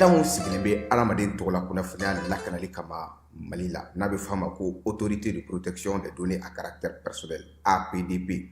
Cakɛda min sigilen bɛ adamaden tɔgɔla kunnafoniya lakanali kama Mali la, n'a bɛ f'a ma ko Autorité de protection des données à caractère personnel, APDP,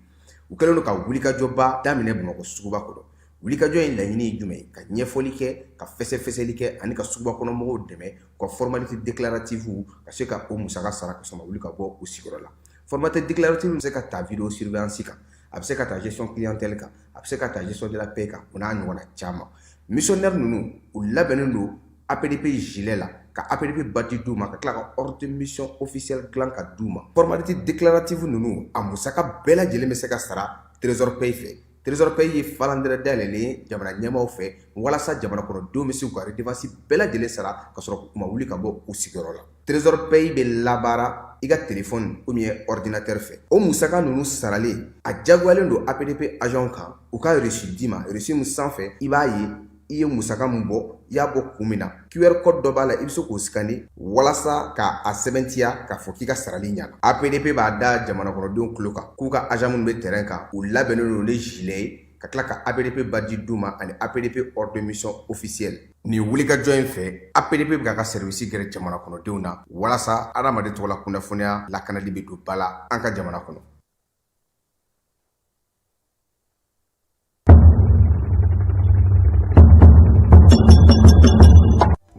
u kɛlen don ka wulikajɔba daminɛ Bamakɔ suguba kɔnɔ. Wulikajɔ in laɲini ye jumɛn ye? Ka ɲɛfɔli kɛ, ka fɛsɛfɛsɛli kɛ ani ka suguba kɔnɔ mɔgɔw dɛmɛ u ka formalité déclarative ka se ka o musaka sara ka sɔrɔ ma wuli ka bɔ u sigiyɔrɔ la. Formalité déclarative bɛ se ka ta vidéo surveillance kan, a bɛ se ka ta gestion clientèle kan, a bɛ se ka ta gestion de la paie kan, o n'a ɲɔgɔnna caman. Missionnaire ninnu, u labɛnnen don APDP gilet la, ka APDP badge d'u ma, ka tila ka ordre de mission officielle dilan ka d'u ma. Formalité déclarative ninnu, a musaka bɛɛ lajɛlen bɛ se ka sara Trésor Pay fɛ. Trésor Pay ye falandɛrɛ dayɛlɛlen ye jamana ɲɛmaaw fɛ walasa jamana kɔnɔdenw bɛ se k'u ka redevance bɛɛ lajɛlen sara ka sɔrɔ u ma wuli ka bɔ u sigiyɔrɔ la. Trésor Pay bɛ labaara i ka téléphone ou bien ordinateur fɛ. O musaka ninnu saralen, a diyagoyalen don APDP agent kan u ka reçu d'i ma. Reçu min sanfɛ, i b'a ye i ye musaka min bɔ, i y'a bɔ kun min na. QR code dɔ b'a la, i bɛ se k'o scanner walasa k'a sɛbɛntiya k'a fɔ k'i ka sarali ɲana. APDP b'a da jamana kɔnɔdenw tulo kan k'u ka agent minnu bɛ terrain kan, u labɛnnen don ni gilet ye, ka tila ka APDP badge d'u ma ani APDP ordre de mission officielle. Nin wulikajɔ in fɛ, APDP bɛ k'a ka service gɛrɛ jamana kɔnɔdenw na walasa adamaden tɔgɔla kunnafoniya lakanali bɛ don ba la an ka jamana kɔnɔ.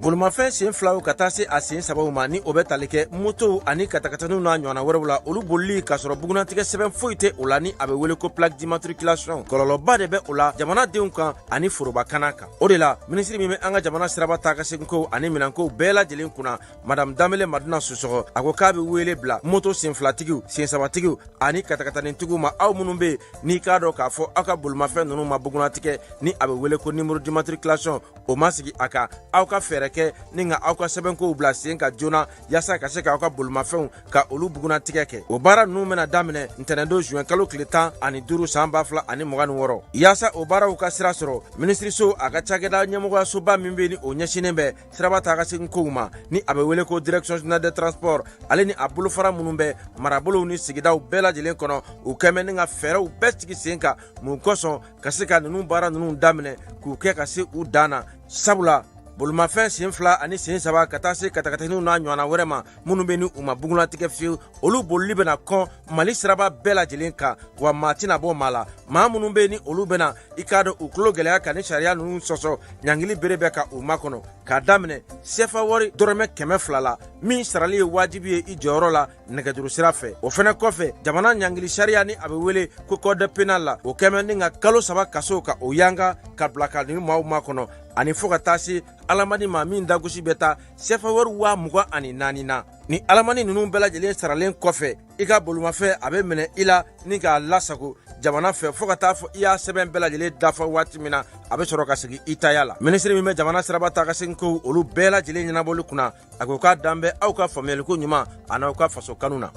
Bolimafɛn sen filaw ka taa se a sen sabaw ma, ni o bɛ tali kɛ motow ani katakataniw n'a ɲɔgɔnna wɛrɛw la, olu bolili k'a sɔrɔ bugunnatigɛ sɛbɛn foyi tɛ o la, ni a bɛ wele ko plaque d'immatriculation, kɔlɔlɔba de bɛ o la jamanadenw kan ani forobakana kan. O de la, minisiri min bɛ an ka jamana siraba taa ka seginkow ani minɛnkow bɛɛ lajɛlen kunna, Madame Danbele Madina Sisɔkɔ, a ko k'a bɛ wele bila moto senfilatigiw, sensabatigiw ani katakatanitigiw ma, aw minnu bɛ yen n'i k'a dɔn k'a fɔ aw ka bolimafɛn ninnu ma bugunnatigɛ, ni a bɛ wele ko numéro d'immatriculation, o ma sigi a kan, aw ka fɛɛrɛ kɛ ni ka aw ka sɛbɛnkow bila sen kan joona yaasa ka se k'aw ka bolimafɛnw ka olu bugunnatigɛ kɛ. O baara ninnu bɛna daminɛ ntɛnɛndon juin kalo tile 15 san 2026. Yaasa o baaraw ka sira sɔrɔ, minisiriso a ka cakɛda ɲɛmɔgɔyasoba min bɛ ni o ɲɛsinnen bɛ siraba taa ka segin kow ma, ni a bɛ wele ko Direction générale des transports, ale ni a bolofara minnu bɛ marabolow ni sigidaw bɛɛ lajɛlen kɔnɔ, u kɛmɛ ni ka fɛɛrɛw bɛɛ sigi sen kan mun kosɔn ka se ka ninnu baara ninnu daminɛ k'u kɛ ka se u dan na. Sabula bolimafɛn sen fila ani sen saba ka taa se katakataniw n'a ɲɔgɔnna wɛrɛ ma minnu bɛ ni u ma bugunnatigɛ fiyewu, olu bolili bɛna kɔn Mali siraba bɛɛ lajɛlen kan, wa maa tɛna bɔ maa la. Maa minnu bɛ ni olu bɛna i k'a dɔn u tulo gɛlɛya ka ni sariya ninnu sɔsɔ, ɲangili bere bɛ ka u makɔnɔ k'a daminɛ sefa wari dɔrɔmɛ 200 la, min sarali ye wajibi ye i jɔyɔrɔ la nɛgɛjuru sira fɛ. O fɛnɛ kɔfɛ, jamana ɲangili sariya, ni a bɛ wele ko code pénal la, o kɛmɛ ni ka kalo 3 kaso ka o yanga ka bila ka nin maaw makɔnɔ, ani fo ka taa se alamani ma min dagosi bɛ taa sefa wari 24,000 na. Ni alamani ninnu bɛɛ lajɛlen saralen kɔfɛ, i ka bolimafɛn a bɛ minɛ i la ni k'a lasago jamana fɛ fo ka taa fɔ i y'a sɛbɛn bɛɛ lajɛlen dafa waati min na, a bɛ sɔrɔ ka segin i taya la. Minisiri min bɛ jamana siraba taa ka segin kow olu bɛɛ lajɛlen ɲɛnabɔli kunna, a ko k'a dan bɛ aw ka faamuyaliko ɲuman an'aw ka faso kanu na.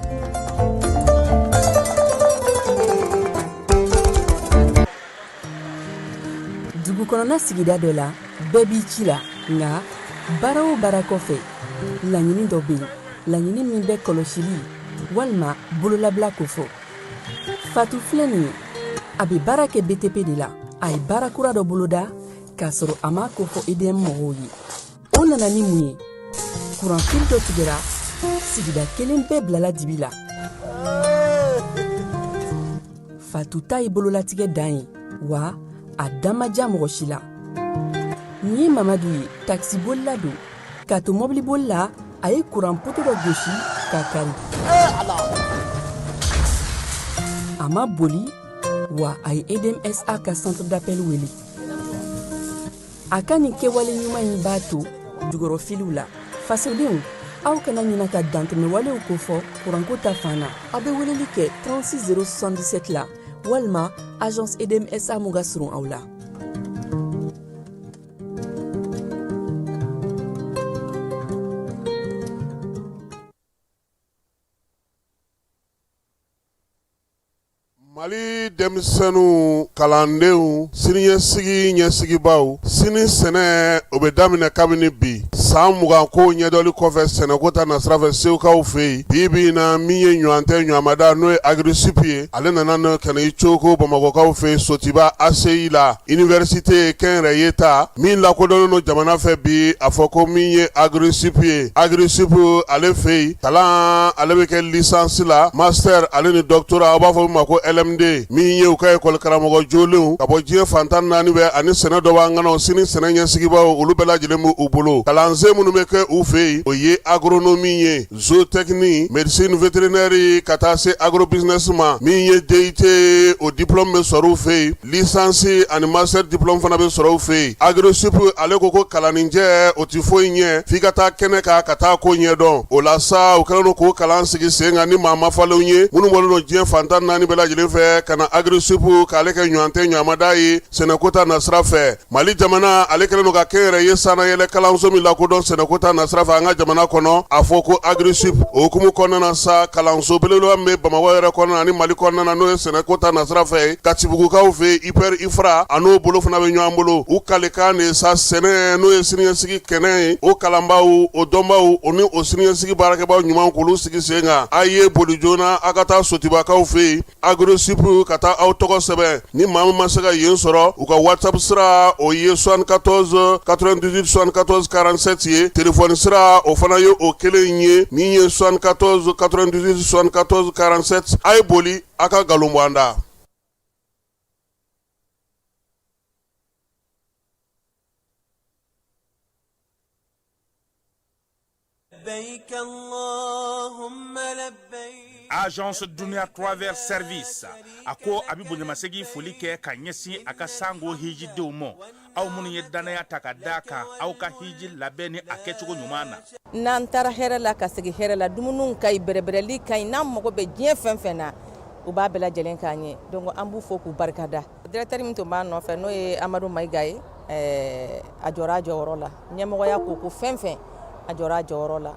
Dugu kɔnɔna sigida dɔ la, bɛɛ b'i ci la, nka baara o baara kɔfɛ, laɲini dɔ bɛ yen, laɲini min bɛ kɔlɔsili walima bololabila kofɔ. Fatu filɛ nin ye, a bɛ baara kɛ BTP de la. A ye baara kura dɔ boloda k'a sɔrɔ a m'a kofɔ EDM mɔgɔw ye. O nana ni mun ye? Kuranfili dɔ tigɛra, sigida kelen bɛɛ bilala dibi la. Fatu ta ye bololatigɛ dan ye, wa a da ma diya mɔgɔ si la. Nin ye Mamadu ye, takisibolila don. K'a to mɔbiliboli la, a ye kuran poto dɔ gosi k'a kari. A ma boli, wa a ye EDMSA ka centre d'appel wele. A ka nin kɛwale ɲuman in b'a to jukɔrɔfiliw la. Fasodenw, aw kana ɲina ka dantɛmɛwalew kofɔ kuranko ta fan na. Aw bɛ weleli kɛ 36 077 la walima agence EDMSA mun ka surun aw la. Mali denmisɛnninw kalandenw siniɲɛsigi ɲɛsigibaw sini sɛnɛ o bɛ daminɛ kabini bi san 20 ko ɲɛdɔli kɔfɛ sɛnɛko ta nasira fɛ segukaw fɛ yen bi bi in na min ye ɲɔgɔn tɛ ɲɔgɔnmada n'o ye Agri-Sup ye ale nana n'o ka na i coko bamakɔkaw fɛ yen sotiba ACI la université kɛnyɛrɛye ta min lakodɔnnen don jamana fɛ bi a fɔ ko min ye Agri-Sup ye Agri-Sup ale fɛ yen kalan ale bɛ kɛ licence la master ale ni doctorat aw b'a fɔ min ma ko LMD min ye u ka école karamɔgɔ jolenw ka bɔ diɲɛ fan 14 bɛɛ ani sɛnɛ dɔ b'an kɔnɔ sini sɛnɛ ɲɛsigibaw olu bɛɛ lajɛlen b'u bolo kalansen minnu bɛ kɛ u fɛ yen o ye agronomie ye zootechnie médecine vétérinaire ka taa se agrobusiness ma min ye DUT o diplôme bɛ sɔrɔ u fɛ yen licence ani master diplôme fana bɛ sɔrɔ u fɛ yen Agri-Sup ale ko ko kalanninjɛ o tɛ foyi ɲɛ f'i ka taa kɛnɛ kan ka taa ko ɲɛdɔn o la sa u kɛlen don k'o kalan sigi sen kan ni maa mafalenw ye minnu bɔlen don diɲɛ fan 14 bɛɛ lajɛlen fɛ ka na Agri-Sup k'ale kɛ ɲɔgɔn tɛ ɲɔgɔnmada ye sɛnɛko ta nasira fɛ Mali jamana ale kɛlen don ka kɛnyɛrɛye sannayɛlɛ kalanso min lakodɔn sɛnɛko ta nasira fɛ an ka jamana kɔnɔ a fɔ ko Agri-Sup o hukumu kɔnɔna na sa kalanso belebeleba min bɛ Bamakɔ yɛrɛ kɔnɔna ani Mali kɔnɔna na n'o ye sɛnɛko ta nasira fɛ Katibugukaw fɛ IPR IFRA a n'o bolo fana bɛ ɲɔgɔn bolo u kalikan de sa sɛnɛ n'o ye siniɲɛsigi kɛnɛ ye o kalanbaaw o dɔnbaaw o ni o siniɲɛsigi baarakɛbaaw ɲuman k'olu sigi sen kan a ye boli joona a ka taa Sotibakaw fɛ yen Agri-Sup ka taa aw tɔgɔ sɛbɛn ni maa min ma se ka yen sɔrɔ u ka WhatsApp sira o ye 74 98 74 47 ye téléphone sira o fana ye o kelen ye min ye 74 98 74 47 a ye boli a ka nkalon bɔ an da. Agence Dunia Travel Service a ko a bɛ bonyamasegin foli kɛ ka ɲɛsin a ka sango hijidenw ma aw minnu ye dannaya ta ka da kan aw ka hiji labɛn ni a kɛcogo ɲuman na. N'an taara hɛrɛ la ka segin hɛrɛ la dumuniw ka ɲi bɛrɛbɛrɛli ka ɲi n'an mago bɛ diɲɛ fɛn fɛn na u b'a bɛɛ lajɛlen k'an ye donc an b'u fo k'u barikada. Directeur min tun b'a nɔfɛ n'o ye Amadu Mayiga ye a jɔra a jɔyɔrɔ la ɲɛmɔgɔya ko ko fɛn fɛn a jɔra a jɔyɔrɔ la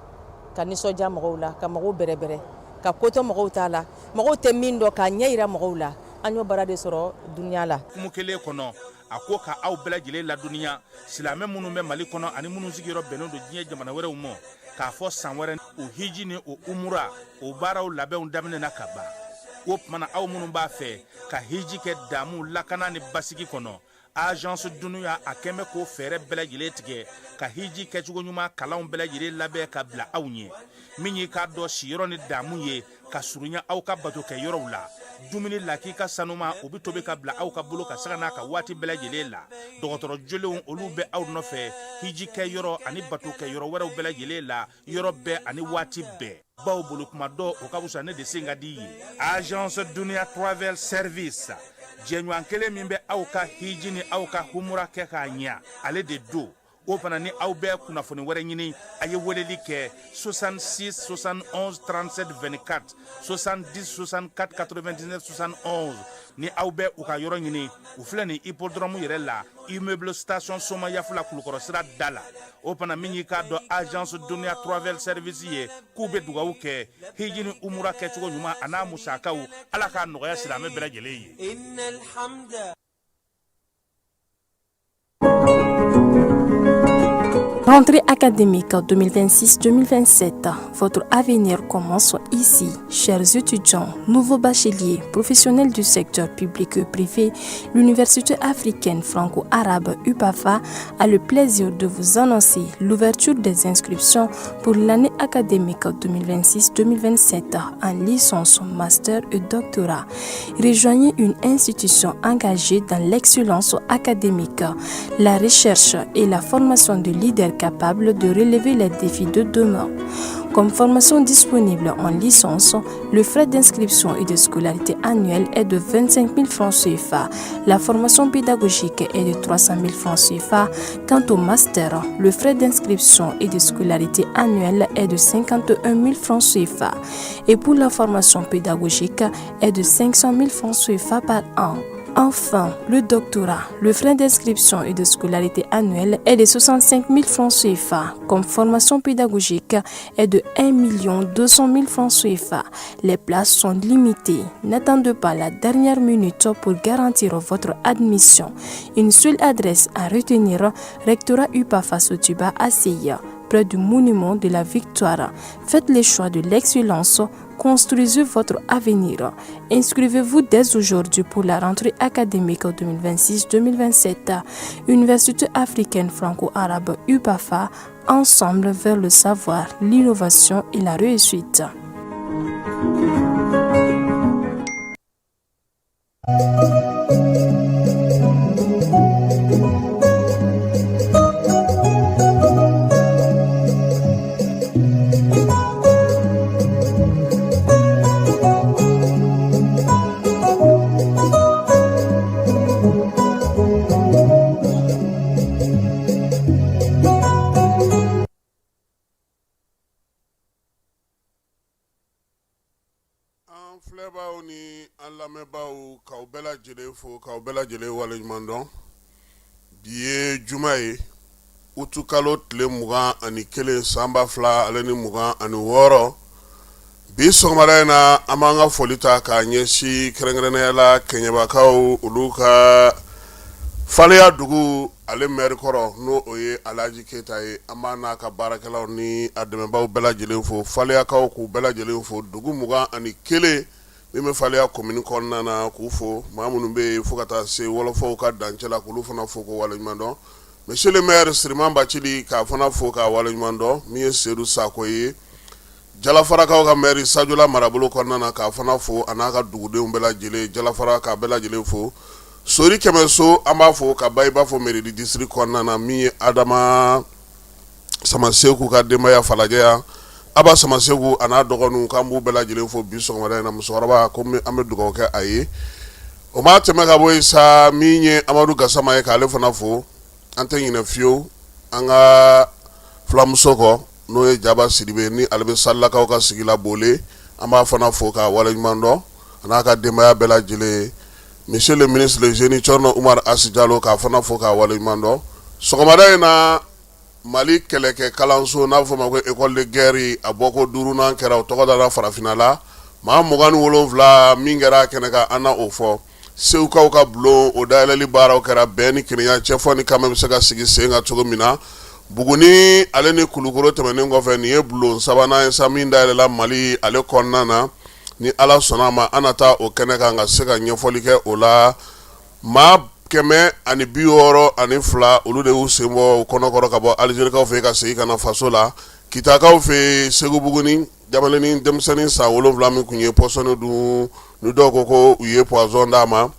ka nisɔndiya mɔgɔw la ka mɔgɔw bɛrɛbɛrɛ ka ko to mɔgɔw ta la mɔgɔw tɛ min dɔn k'a ɲɛ jira mɔgɔw la an y'o baara de sɔrɔ Dunia la. Hukumu kelen kɔnɔ a ko ka aw bɛɛ lajɛlen ladɔnniya silamɛ minnu bɛ Mali kɔnɔ ani minnu sigiyɔrɔ bɛnnen don diɲɛ jamana wɛrɛw ma k'a fɔ san wɛrɛ o hiji ni o umura o baaraw labɛnw daminɛna ka ban o tuma na aw minnu b'a fɛ ka hiji kɛ damu lakana ni basigi kɔnɔ agence dunuya a kɛn bɛ k'o fɛɛrɛ bɛɛ lajɛlen tigɛ ka hiji kɛcogo ɲuman kalanw bɛɛ lajɛlen labɛn ka bila aw ɲɛ min y'i k'a dɔn siyɔrɔ ni damu ye ka surunya aw ka bato kɛ yɔrɔw la dumuni lakika sanuma o bɛ tobi ka bila aw ka bolo ka sanga n'a ka waati bɛɛ lajɛlen la dɔgɔtɔrɔ jolenw olu bɛ aw nɔfɛ hiji kɛ yɔrɔ ani bato kɛ yɔrɔ wɛrɛw bɛɛ lajɛlen la yɔrɔ bɛɛ ani waati bɛɛ baw bolo kuma dɔ o ka fisa ne de sen ka di ye agence dunia travel service jɛɲɔgɔn kelen min bɛ aw ka hiji ni aw ka humura kɛ k'a ɲɛ ale de don o fana ni aw bɛ kunnafoni wɛrɛ ɲini a ye weleli kɛ 66 71 37 24 70 64 99 71 ni aw bɛ u ka yɔrɔ ɲini u filɛ nin hippodrome yɛrɛ la immeuble station somayaf la kulukɔrɔ sira da la o fana min y'i k'a dɔn agence dunia travel service ye k'u bɛ dugawu kɛ hiji ni umura kɛcogo ɲuman a n'a musakaw ala k'a nɔgɔya silamɛ bɛɛ lajɛlen ye. Rentrée académique 2026-2027, votre avenir commence ici. Chers étudiants, nouveaux bacheliers, professionnels du secteur public et privé, l'Université africaine franco-arabe UPAFA a le plaisir de vous annoncer l'ouverture des inscriptions pour l'année académique 2026-2027 en licence, master et doctorat. Rejoignez une institution engagée dans l'excellence académique, la recherche et la formation de leaders capables de relever les défis de demain. Comme formation disponible en licence, le frais d'inscription et de scolarité annuelle est de 25 000 francs CFA. La formation pédagogique est de 300 000 francs CFA. Quant au master, le frais d'inscription et de scolarité annuelle est de 51 000 francs CFA. Et pour la formation pédagogique est de 500 000 francs CFA par an. Enfin, le doctorat, le frais d'inscription et de scolarité annuelle est de 65 000 francs CFA, comme formation pédagogique est de 1 200 000 francs CFA. Les places sont limitées. N'attendez pas la dernière minute pour garantir votre admission. Une seule adresse à retenir, rectorat UPAFA Sotuba ACI, près du monument de la Victoire. Faites le choix de l'excellence. Construisez votre avenir. Inscrivez-vous dès aujourd'hui pour la rentrée académique 2026-2027. Université africaine franco-arabe UPAFA, ensemble vers le savoir, l'innovation et la réussite. An filɛbaaw ni an lamɛnbaaw k'aw bɛɛ lajɛlen fo k'aw bɛɛ lajɛlen waleɲuman dɔn bi ye juma ye utukalo tile 21 san 2026 bi sɔgɔmada in na an b'an ka foli ta k'a ɲɛsin kɛrɛnkɛrɛnnenya la kɛɲɛbakaw olu ka faleya dugu ale mɛri kɔrɔ n'o o ye Alhaji Keyita ye an b'a n'a ka baarakɛlaw ni a dɛmɛbaaw bɛɛ lajɛlen fo faleyakaw k'u bɛɛ lajɛlen fo dugu 21 min bɛ faleya komini kɔnɔna na k'u fo maa minnu bɛ yen fo ka taa se wɔlɔfɔw ka dancɛ la k'olu fana fo k'u waleɲuman dɔn monsieur le maire Siriman Bacili k'a fana fo k'a waleɲuman dɔn min ye Sedu Sako ye Jalafarakaw ka mɛri Sajola marabolo kɔnɔna na k'a fana fo a n'a ka dugudenw bɛɛ lajɛlen Jalafara k'a bɛɛ lajɛlen fo Sori Kɛmɛso an b'a fo ka Bayiba fo Meredi district kɔnɔna na min ye Adama Samaseku ka denbaya Falajɛ yan Aba Samaseku a n'a dɔgɔninw k'an b'u bɛɛ lajɛlen fo bi sɔgɔmada in na musokɔrɔba ko an bɛ dugawu kɛ a ye o ma tɛmɛ ka bɔ yen sa min ye Amadu Gasama ye k'ale fana fo an tɛ ɲinɛ fiyewu an ka fulamuso kɔ n'o ye Jaba Sidibe ni ale bɛ Salilakaw ka sigi la Bole an b'a fana fo k'a waleɲuman dɔn a n'a ka denbaya bɛɛ lajɛlen monsieur le ministre le génie Cɔrɔnɔ Umaru Asi Jalo k'a fana fo k'a waleɲuman dɔn sɔgɔmada in na Mali kɛlɛkɛ kalanso n'a bɛ fɔ o ma ko école de guerre a bɔko duurunan kɛra o tɔgɔ dara farafinna la maa 27 min kɛra a kɛnɛ kan an na o fɔ Segukaw ka bulon o dayɛlɛli baaraw kɛra bɛn ni kelenya cɛfɔ ni kanbɛn bɛ se ka sigi sen kan cogo min na Buguni ale ni Kulukoro tɛmɛnen kɔfɛ nin ye bulon sabanan ye sa min dayɛlɛla Mali ale kɔnɔna na ni Ala sɔnna a ma an na taa o kɛnɛ kan ka se ka ɲɛfɔli kɛ o la maa 162 olu de y'u sen bɔ u kɔnɔkɔrɔ ka bɔ Alizerikaw fɛ ka segin ka na faso la Kitakaw fɛ Segu Buguni Jamalennin denmisɛnnin san 7 min tun ye pɔsɔni dun ni dɔw ko ko u ye poison d'a ma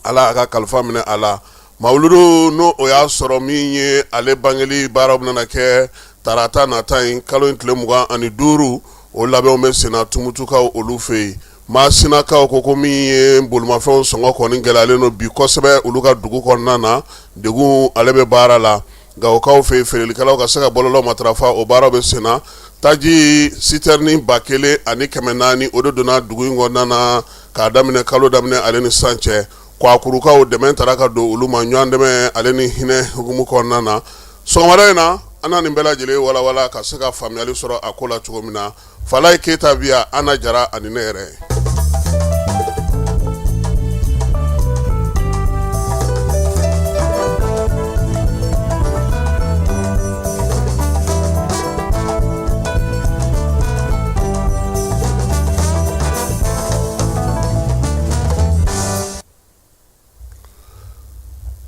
Ala y'a ka kalifa minɛ a la mawuludu n'o o y'a sɔrɔ min ye ale bangeli baaraw bɛna kɛ tarata nata in kalo in tile 25 o labɛnw bɛ senna Tumutukaw olu fɛ yen Masinakaw ko ko min ye bolimafɛnw sɔngɔ kɔni gɛlɛyalen don bi kosɛbɛ olu ka dugu kɔnɔna na degun ale bɛ baara la Gawokaw fɛ yen feerelikɛlaw ka se ka bɔlɔlɔ matarafa o baaraw bɛ senna taji sitɛrini 1400 o de donna dugu in kɔnɔna na k'a daminɛ kalo daminɛ ale ni sisan cɛ Kwakurukaw dɛmɛ taara ka don olu ma ɲɔgɔn dɛmɛ ale ni hinɛ hukumu kɔnɔna na sɔgɔmada in na an na nin bɛɛ lajɛlen walawala ka se ka faamuyali sɔrɔ a ko la cogo min na Falaye Keyita bi yan Ana Jara ani ne yɛrɛ.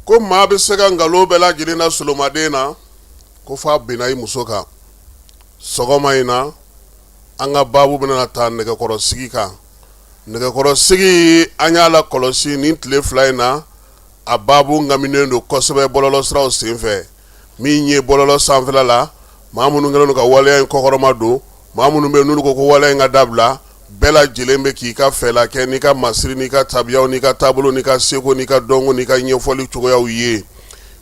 Ko maa bɛ se ka nkalon bɛɛ lajɛlen da solomaden na ko f'a binna i muso kan sɔgɔma in na an ka baabu bɛna taa nɛgɛkɔrɔsigi kan nɛgɛkɔrɔsigi an y'a lakɔlɔsi nin tile fila in na a baabu ŋaminen don kosɛbɛ bɔlɔlɔsiraw senfɛ min ye bɔlɔlɔ sanfɛla la maa minnu kɛlen don ka waleya in kɔkɔrɔma don maa minnu bɛ n'olu ko ko waleya in ka dabila bɛɛ lajɛlen bɛ k'i ka fɛla kɛ n'i ka masiri n'i ka tabiyaw n'i ka taabolo n'i ka seko n'i ka dɔnko n'i ka ɲɛfɔli cogoyaw ye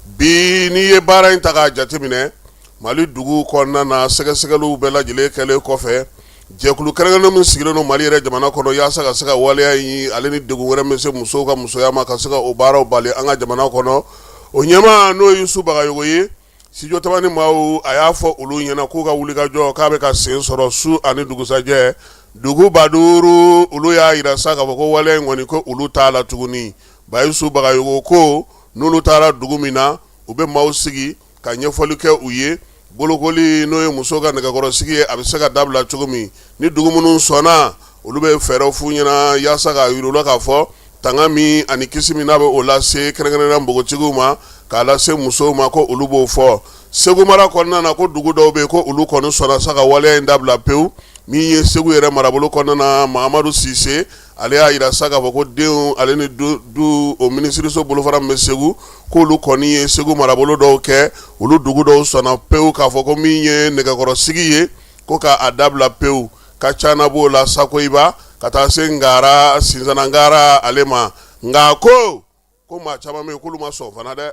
bi n'i ye baara in ta k'a jateminɛ Mali dugu kɔnɔna na sɛgɛsɛgɛliw bɛɛ lajɛlen kɛlen kɔfɛ. Jɛkulu kɛrɛnkɛrɛnnen min sigilen don Mali yɛrɛ jamana kɔnɔ yaasa ka se ka waleya in ale ni degun wɛrɛ min se musow ka musoya ma ka se ka o baaraw bali an ka jamana kɔnɔ, o ɲɛmaa n'o ye Yusu Bagayogo ye, Studio Tamani maaw a y'a fɔ olu ɲɛna k'u ka wulikajɔ k'a bɛ ka sen sɔrɔ su ani dugusajɛ. Dugu 500 olu y'a jira sa k'a fɔ ko waleya in kɔni ko olu t'a la tuguni. Bayusu Bagayogo ko n'olu taara dugu min na, u bɛ maaw sigi ka ɲɛfɔli kɛ u ye bolokoli n'o ye muso ka nɛgɛkɔrɔsigi ye a bɛ se ka dabila cogo min. Ni dugu minnu sɔnna, olu bɛ fɛɛrɛw f'u ɲɛna yaasa k'a yir'u la k'a fɔ tanga min ani kisi min n'a bɛ o lase kɛrɛnkɛrɛnnenya npogotigiw ma k'a lase musow ma ko olu b'o fɔ. Segu mara kɔnɔna na, ko dugu dɔw bɛ yen ko olu kɔni sɔnna sa ka waleya in dabila pewu. Min ye Segu yɛrɛ marabolo kɔnɔna na, Mahamadu Sise, ale y'a jira sa k'a fɔ ko denw ale ni du o minisiriso bolofara min bɛ Segu, k'olu kɔni ye Segu marabolo dɔw kɛ, olu dugu dɔw sɔnna pewu k'a fɔ ko min ye nɛgɛkɔrɔsigi ye ko k'a dabila pewu. Kacana b'o la, Sakoyiba ka taa se Ngara, Sinsana Ngara ale ma. Nka ko ko maa caman bɛ yen k'olu ma sɔn fana dɛ,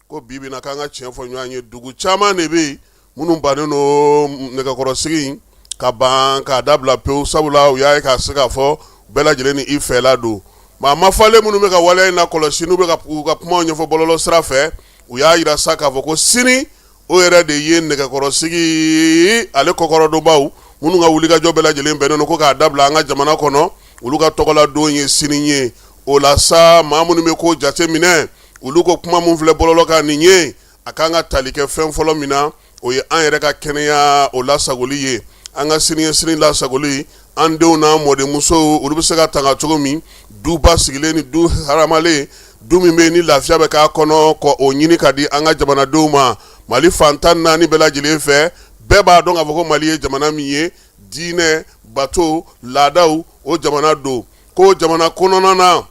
ko bi bi in na k'an ka tiɲɛ fɔ ɲɔgɔn ye, dugu caman de bɛ yen minnu bannen don nɛgɛkɔrɔsigi in ka ban k'a dabila pewu, sabula u y'a ye k'a se k'a fɔ bɛɛ lajɛlen ni i fɛla don. Maa mafalen minnu bɛ ka waleya in lakɔlɔsi, n'u bɛ ka u ka kumaw ɲɛfɔ bɔlɔlɔ sira fɛ, u y'a jira sa k'a fɔ ko sini o yɛrɛ de ye nɛgɛkɔrɔsigi ale kɔkɔrɔdonbaw minnu ka wulikajɔ bɛɛ lajɛlen bɛnnen don ko k'a dabila an ka jamana kɔnɔ, olu ka tɔgɔladon ye sini ye. O la sa, maa minnu bɛ ko jate minɛ, olu ko kuma min filɛ bɔlɔlɔ kan nin ye, a kan ka tali kɛ fɛn fɔlɔ min na, o ye an yɛrɛ ka kɛnɛya o lasagoli ye, an ka siniɲɛsigi lasagoli, an denw n'an mɔdenmusow olu bɛ se ka tanga cogo min, du basigilen ni du haramalen, du min bɛ yen ni lafiya bɛ k'a kɔnɔ, ka o ɲini ka di an ka jamanadenw ma. Mali fan 14 bɛɛ lajɛlen fɛ, bɛɛ b'a dɔn k'a fɔ ko Mali ye jamana min ye, diinɛ, bato, laadaw, o jamana don. Ko jamana kɔnɔna na,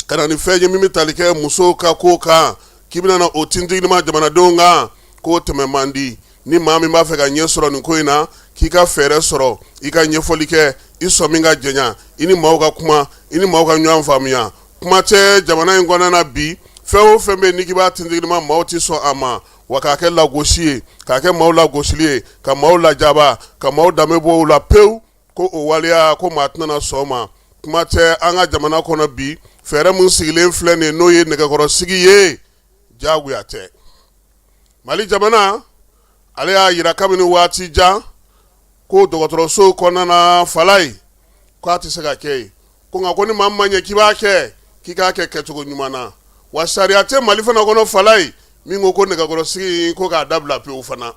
ka na ni fɛn ye min bɛ tali kɛ musow ka ko kan, k'i bɛna na o tintigima jamanadenw kan, k'o tɛmɛ man di. Ni maa min b'a fɛ ka ɲɛ sɔrɔ nin ko in na, k'i ka fɛɛrɛ sɔrɔ, i ka ɲɛfɔli kɛ, i sɔmi ka janya, i ni maaw ka kuma, i ni maaw ka ɲɔgɔn faamuya. Kuma tɛ jamana in kɔnɔna na bi, fɛn o fɛn bɛ yen n'i k'i b'a tintigima, maaw tɛ sɔn a ma, wa k'a kɛ lagosi ye, k'a kɛ maaw lagosili ye, ka maaw lajaba, ka maaw danbe bɔ u la pewu, ko o waleya ko maa tɛna sɔn ma. Kuma tɛ an ka jamana kɔnɔ bi, fɛɛrɛ min sigilen filɛ nin ye, n'o ye nɛgɛkɔrɔsigi ye, diyagoya tɛ. Mali jamana ale y'a jira kabini waati jan ko dɔgɔtɔrɔsow kɔnɔna na falaye k'a tɛ se ka kɛ yen, ko nka ko ni maa ma ɲɛ k'i b'a kɛ, k'i k'a kɛ kɛcogo ɲuman na. Wa sariya tɛ Mali fana kɔnɔ falaye min ko ko nɛgɛkɔrɔsigi ko k'a dabila pewu fana,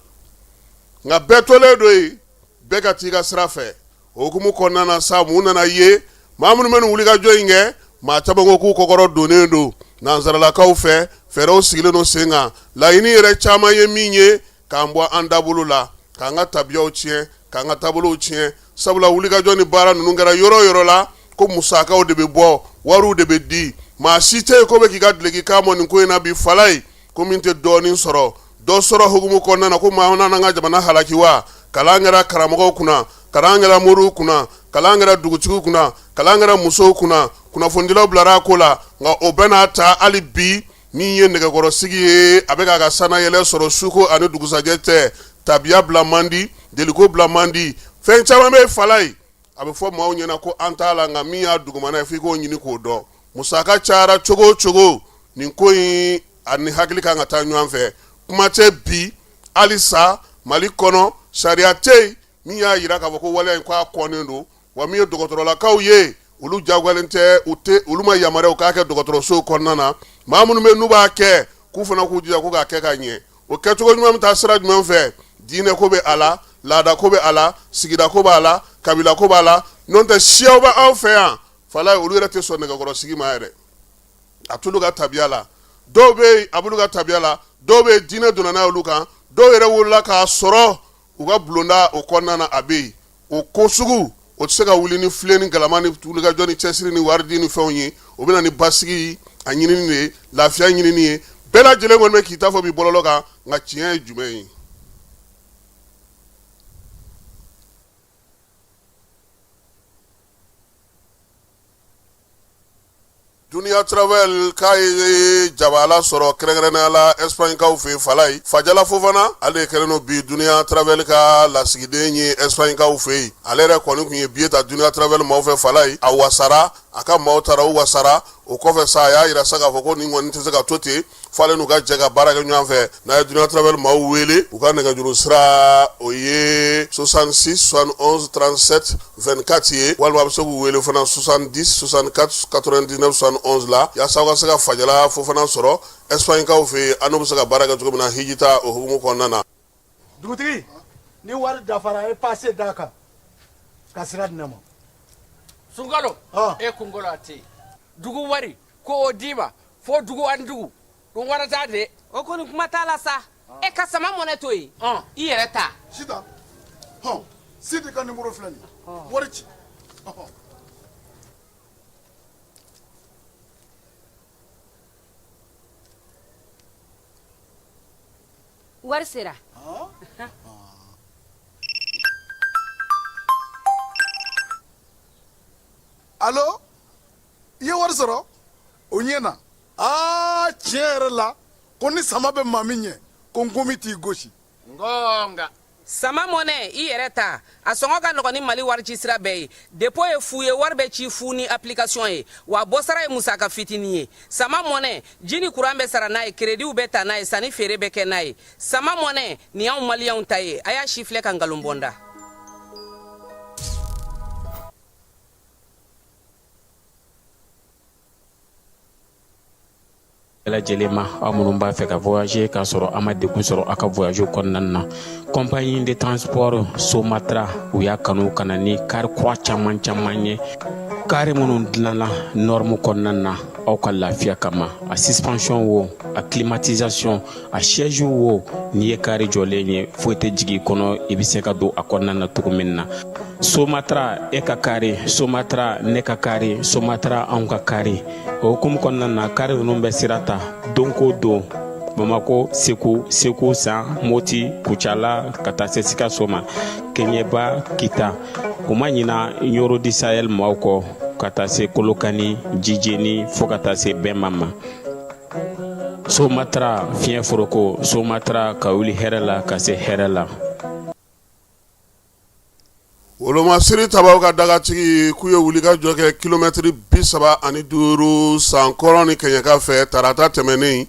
nka bɛɛ tolen don yen, bɛɛ ka t'i ka sira fɛ. O hukumu kɔnɔna na sa, mun nana ye? Maa minnu bɛ nin wulikajɔ in kɛ, maa caman ko k'u kɔkɔrɔ donnen don nansaralakaw fɛ, fɛɛrɛw sigilen don sen kan. Laɲini yɛrɛ caman ye min ye, k'an bɔ an dabolo la, k'an ka tabiyaw tiɲɛ, k'an ka taabolow tiɲɛ. Sabula wulikajɔ ni baara ninnu kɛra yɔrɔ o yɔrɔ la, ko musakaw de bɛ bɔ, wariw de bɛ di. Maa si tɛ yen ko bɛ k'i ka duloki kan mɔ nin ko in na bi falaye, ko min tɛ dɔɔnin sɔrɔ. Dɔ sɔrɔ hukumu kɔnɔna na, ko maa nana an ka jamana halaki wa? Kalan kɛra karamɔgɔw kunna, kalan kɛra moriw kunna, kalan kɛra dugutigiw kunna, kalan kɛra musow kunna, kunnafonidilaw bilara a ko la. Nka o bɛɛ n'a ta, hali bi min ye nɛgɛkɔrɔsigi ye, a bɛ k'a ka sannayɛlɛ sɔrɔ suko ani dugusajɛ tɛ. Tabiya bila man di, deliko bila man di, fɛn caman bɛ falaye, a bɛ fɔ maaw ɲɛna ko an t'a la, nka min y'a dugumana ye, f'i k'o ɲini k'o dɔn. Musaka cayara cogo o cogo, nin ko in a ni hakili kan ka taa ɲɔgɔn fɛ. Kuma tɛ bi halisa Mali kɔnɔ, sariya tɛ yen min y'a jira k'a fɔ ko waleya in k'a kɔnnen don. Wa min ye dɔgɔtɔrɔlakaw ye, olu jagoyalen tɛ, u tɛ, olu ma yamaruya u k'a kɛ dɔgɔtɔrɔsow kɔnɔna na. Maa minnu bɛ n'u b'a kɛ, k'u fana k'u jija ko k'a kɛ ka ɲɛ. O kɛcogo ɲuman bɛ taa sira jumɛn fɛ? Diinɛ ko bɛ a la, laada ko bɛ a la, sigida ko b'a la, kabila ko b'a la. N'o tɛ, siyaw bɛ aw fɛ yan falaye, olu yɛrɛ tɛ sɔn nɛgɛkɔrɔsigi ma yɛrɛ, a t'olu ka tabiya la. Dɔw bɛ yen, a b'olu ka tabiya la, dɔw bɛ yen, diinɛ donna n'a y'olu kan, dɔw yɛrɛ wolola k'a sɔrɔ u ka bulonda o kɔnɔna na, a bɛ yen. O ko sugu o tɛ se ka wuli ni filen ni galama ni wulikajɔ ni cɛsiri ni waridi ni fɛnw ye. O bɛ na ni basigi a ɲinini de ye, lafiya ɲinini ye. Bɛɛ lajɛlen kɔni bɛ k'i ta fɔ bi bɔlɔlɔ kan, nka tiɲɛ ye jumɛn ye? Dunia Travel k'a ye jabala sɔrɔ kɛrɛnkɛrɛnnenya la Espagne-kaw fɛ Falayi Fajala Fofana, ale de kɛlen don bi Dunia Travel ka lasigiden ye Espagne-kaw fɛ yen. Ale yɛrɛ kɔni tun ye billet ta Dunia Travel maaw fɛ Falayi, a wasara, a ka maaw taara u wasara. O kɔfɛ sa, a y'a jira sa k'a fɔ ko nin kɔni tɛ se ka to ten, f'ale n'u ka jɛ ka baara kɛ ɲɔgɔn fɛ. N'a ye Dunia Travel maaw wele, u ka nɛgɛjuru sira o ye 66 71 37 24 ye, walima a bɛ se k'u wele fana 70 64 99 71 la, yaasa aw ka se ka Fajala Fofana sɔrɔ Espagne-kaw fɛ yen, an n'u bɛ se ka baara kɛ cogo min na hijita o hukumu kɔnɔna na. Dugutigi, ni wari dafara, e pase d'a kan ka sira di ne ma. Sunkalo, e kunkolo a tɛ yen. Dugu wari ko o d'i ma fo dugu ani dugu dun warata de. O kɔni kuma t'a la sa. E ka sama mɔnɛ to yen, i yɛrɛ ta. Sitan, hɔn, Sidi ka nimoro filɛ nin ye, wari ci. Wari sera. Alo, i ye wari sɔrɔ? O ɲɛna. Aa, tiɲɛ yɛrɛ la, ko ni sama bɛ maa min ɲɛ, ko nkomi t'i gosi. Nka sama mɔnɛ, i yɛrɛ ta, a sɔngɔ ka nɔgɔn ni Mali warici sira bɛɛ ye. Dépôt ye fu ye, wari bɛ ci fu ni application ye, wa bɔsara ye musaka fitinin ye. Sama mɔnɛ, ji ni kuran bɛ sara n'a ye, kerediw bɛ ta n'a ye, sanni feere bɛ kɛ n'a ye. Sama mɔnɛ, nin y'anw maliyɛnw ta ye. A y'a sifilɛ ka nkalon bɔ n da. Bɛɛ lajɛlen ma, aw minnu b'a fɛ ka voyager k'a sɔrɔ a ma degun sɔrɔ aw ka voyage kɔnɔna na, compagnie de transport Somatra, u y'a kanu ka na ni kari kura caman caman ye, kari minnu dilanna norme kɔnɔna na aw ka lafiya kama. A suspension wo, a climatisation, a siège wo, n'i ye kari jɔlen ye, foyi tɛ jigin i kɔnɔ, i bɛ se ka don a kɔnɔna na cogo min na. Somatra, e ka kari Somatra, ne ka kari Somatra, anw ka kari. O hukumu kɔnɔna na, kari ninnu bɛ sira ta don ko don Bamako, Segu, Segu San, Moti, Kucala, ka taa se Sikaso ma, Keɲeba, Kita. U ma ɲina Ɲoro du Sahel maaw kɔ, ka taa se Kolokani, Jijeni, fo ka taa se Bɛma ma. Somatra, fiɲɛ foroko Somatra, ka wuli hɛrɛ la ka se hɛrɛ la. Wolomasiri tabaw ka dagatigi k'u ye wulikajɔ kɛ kilomɛtiri 35 san kɔrɔn ni kɛɲɛka fɛ tarata tɛmɛnen.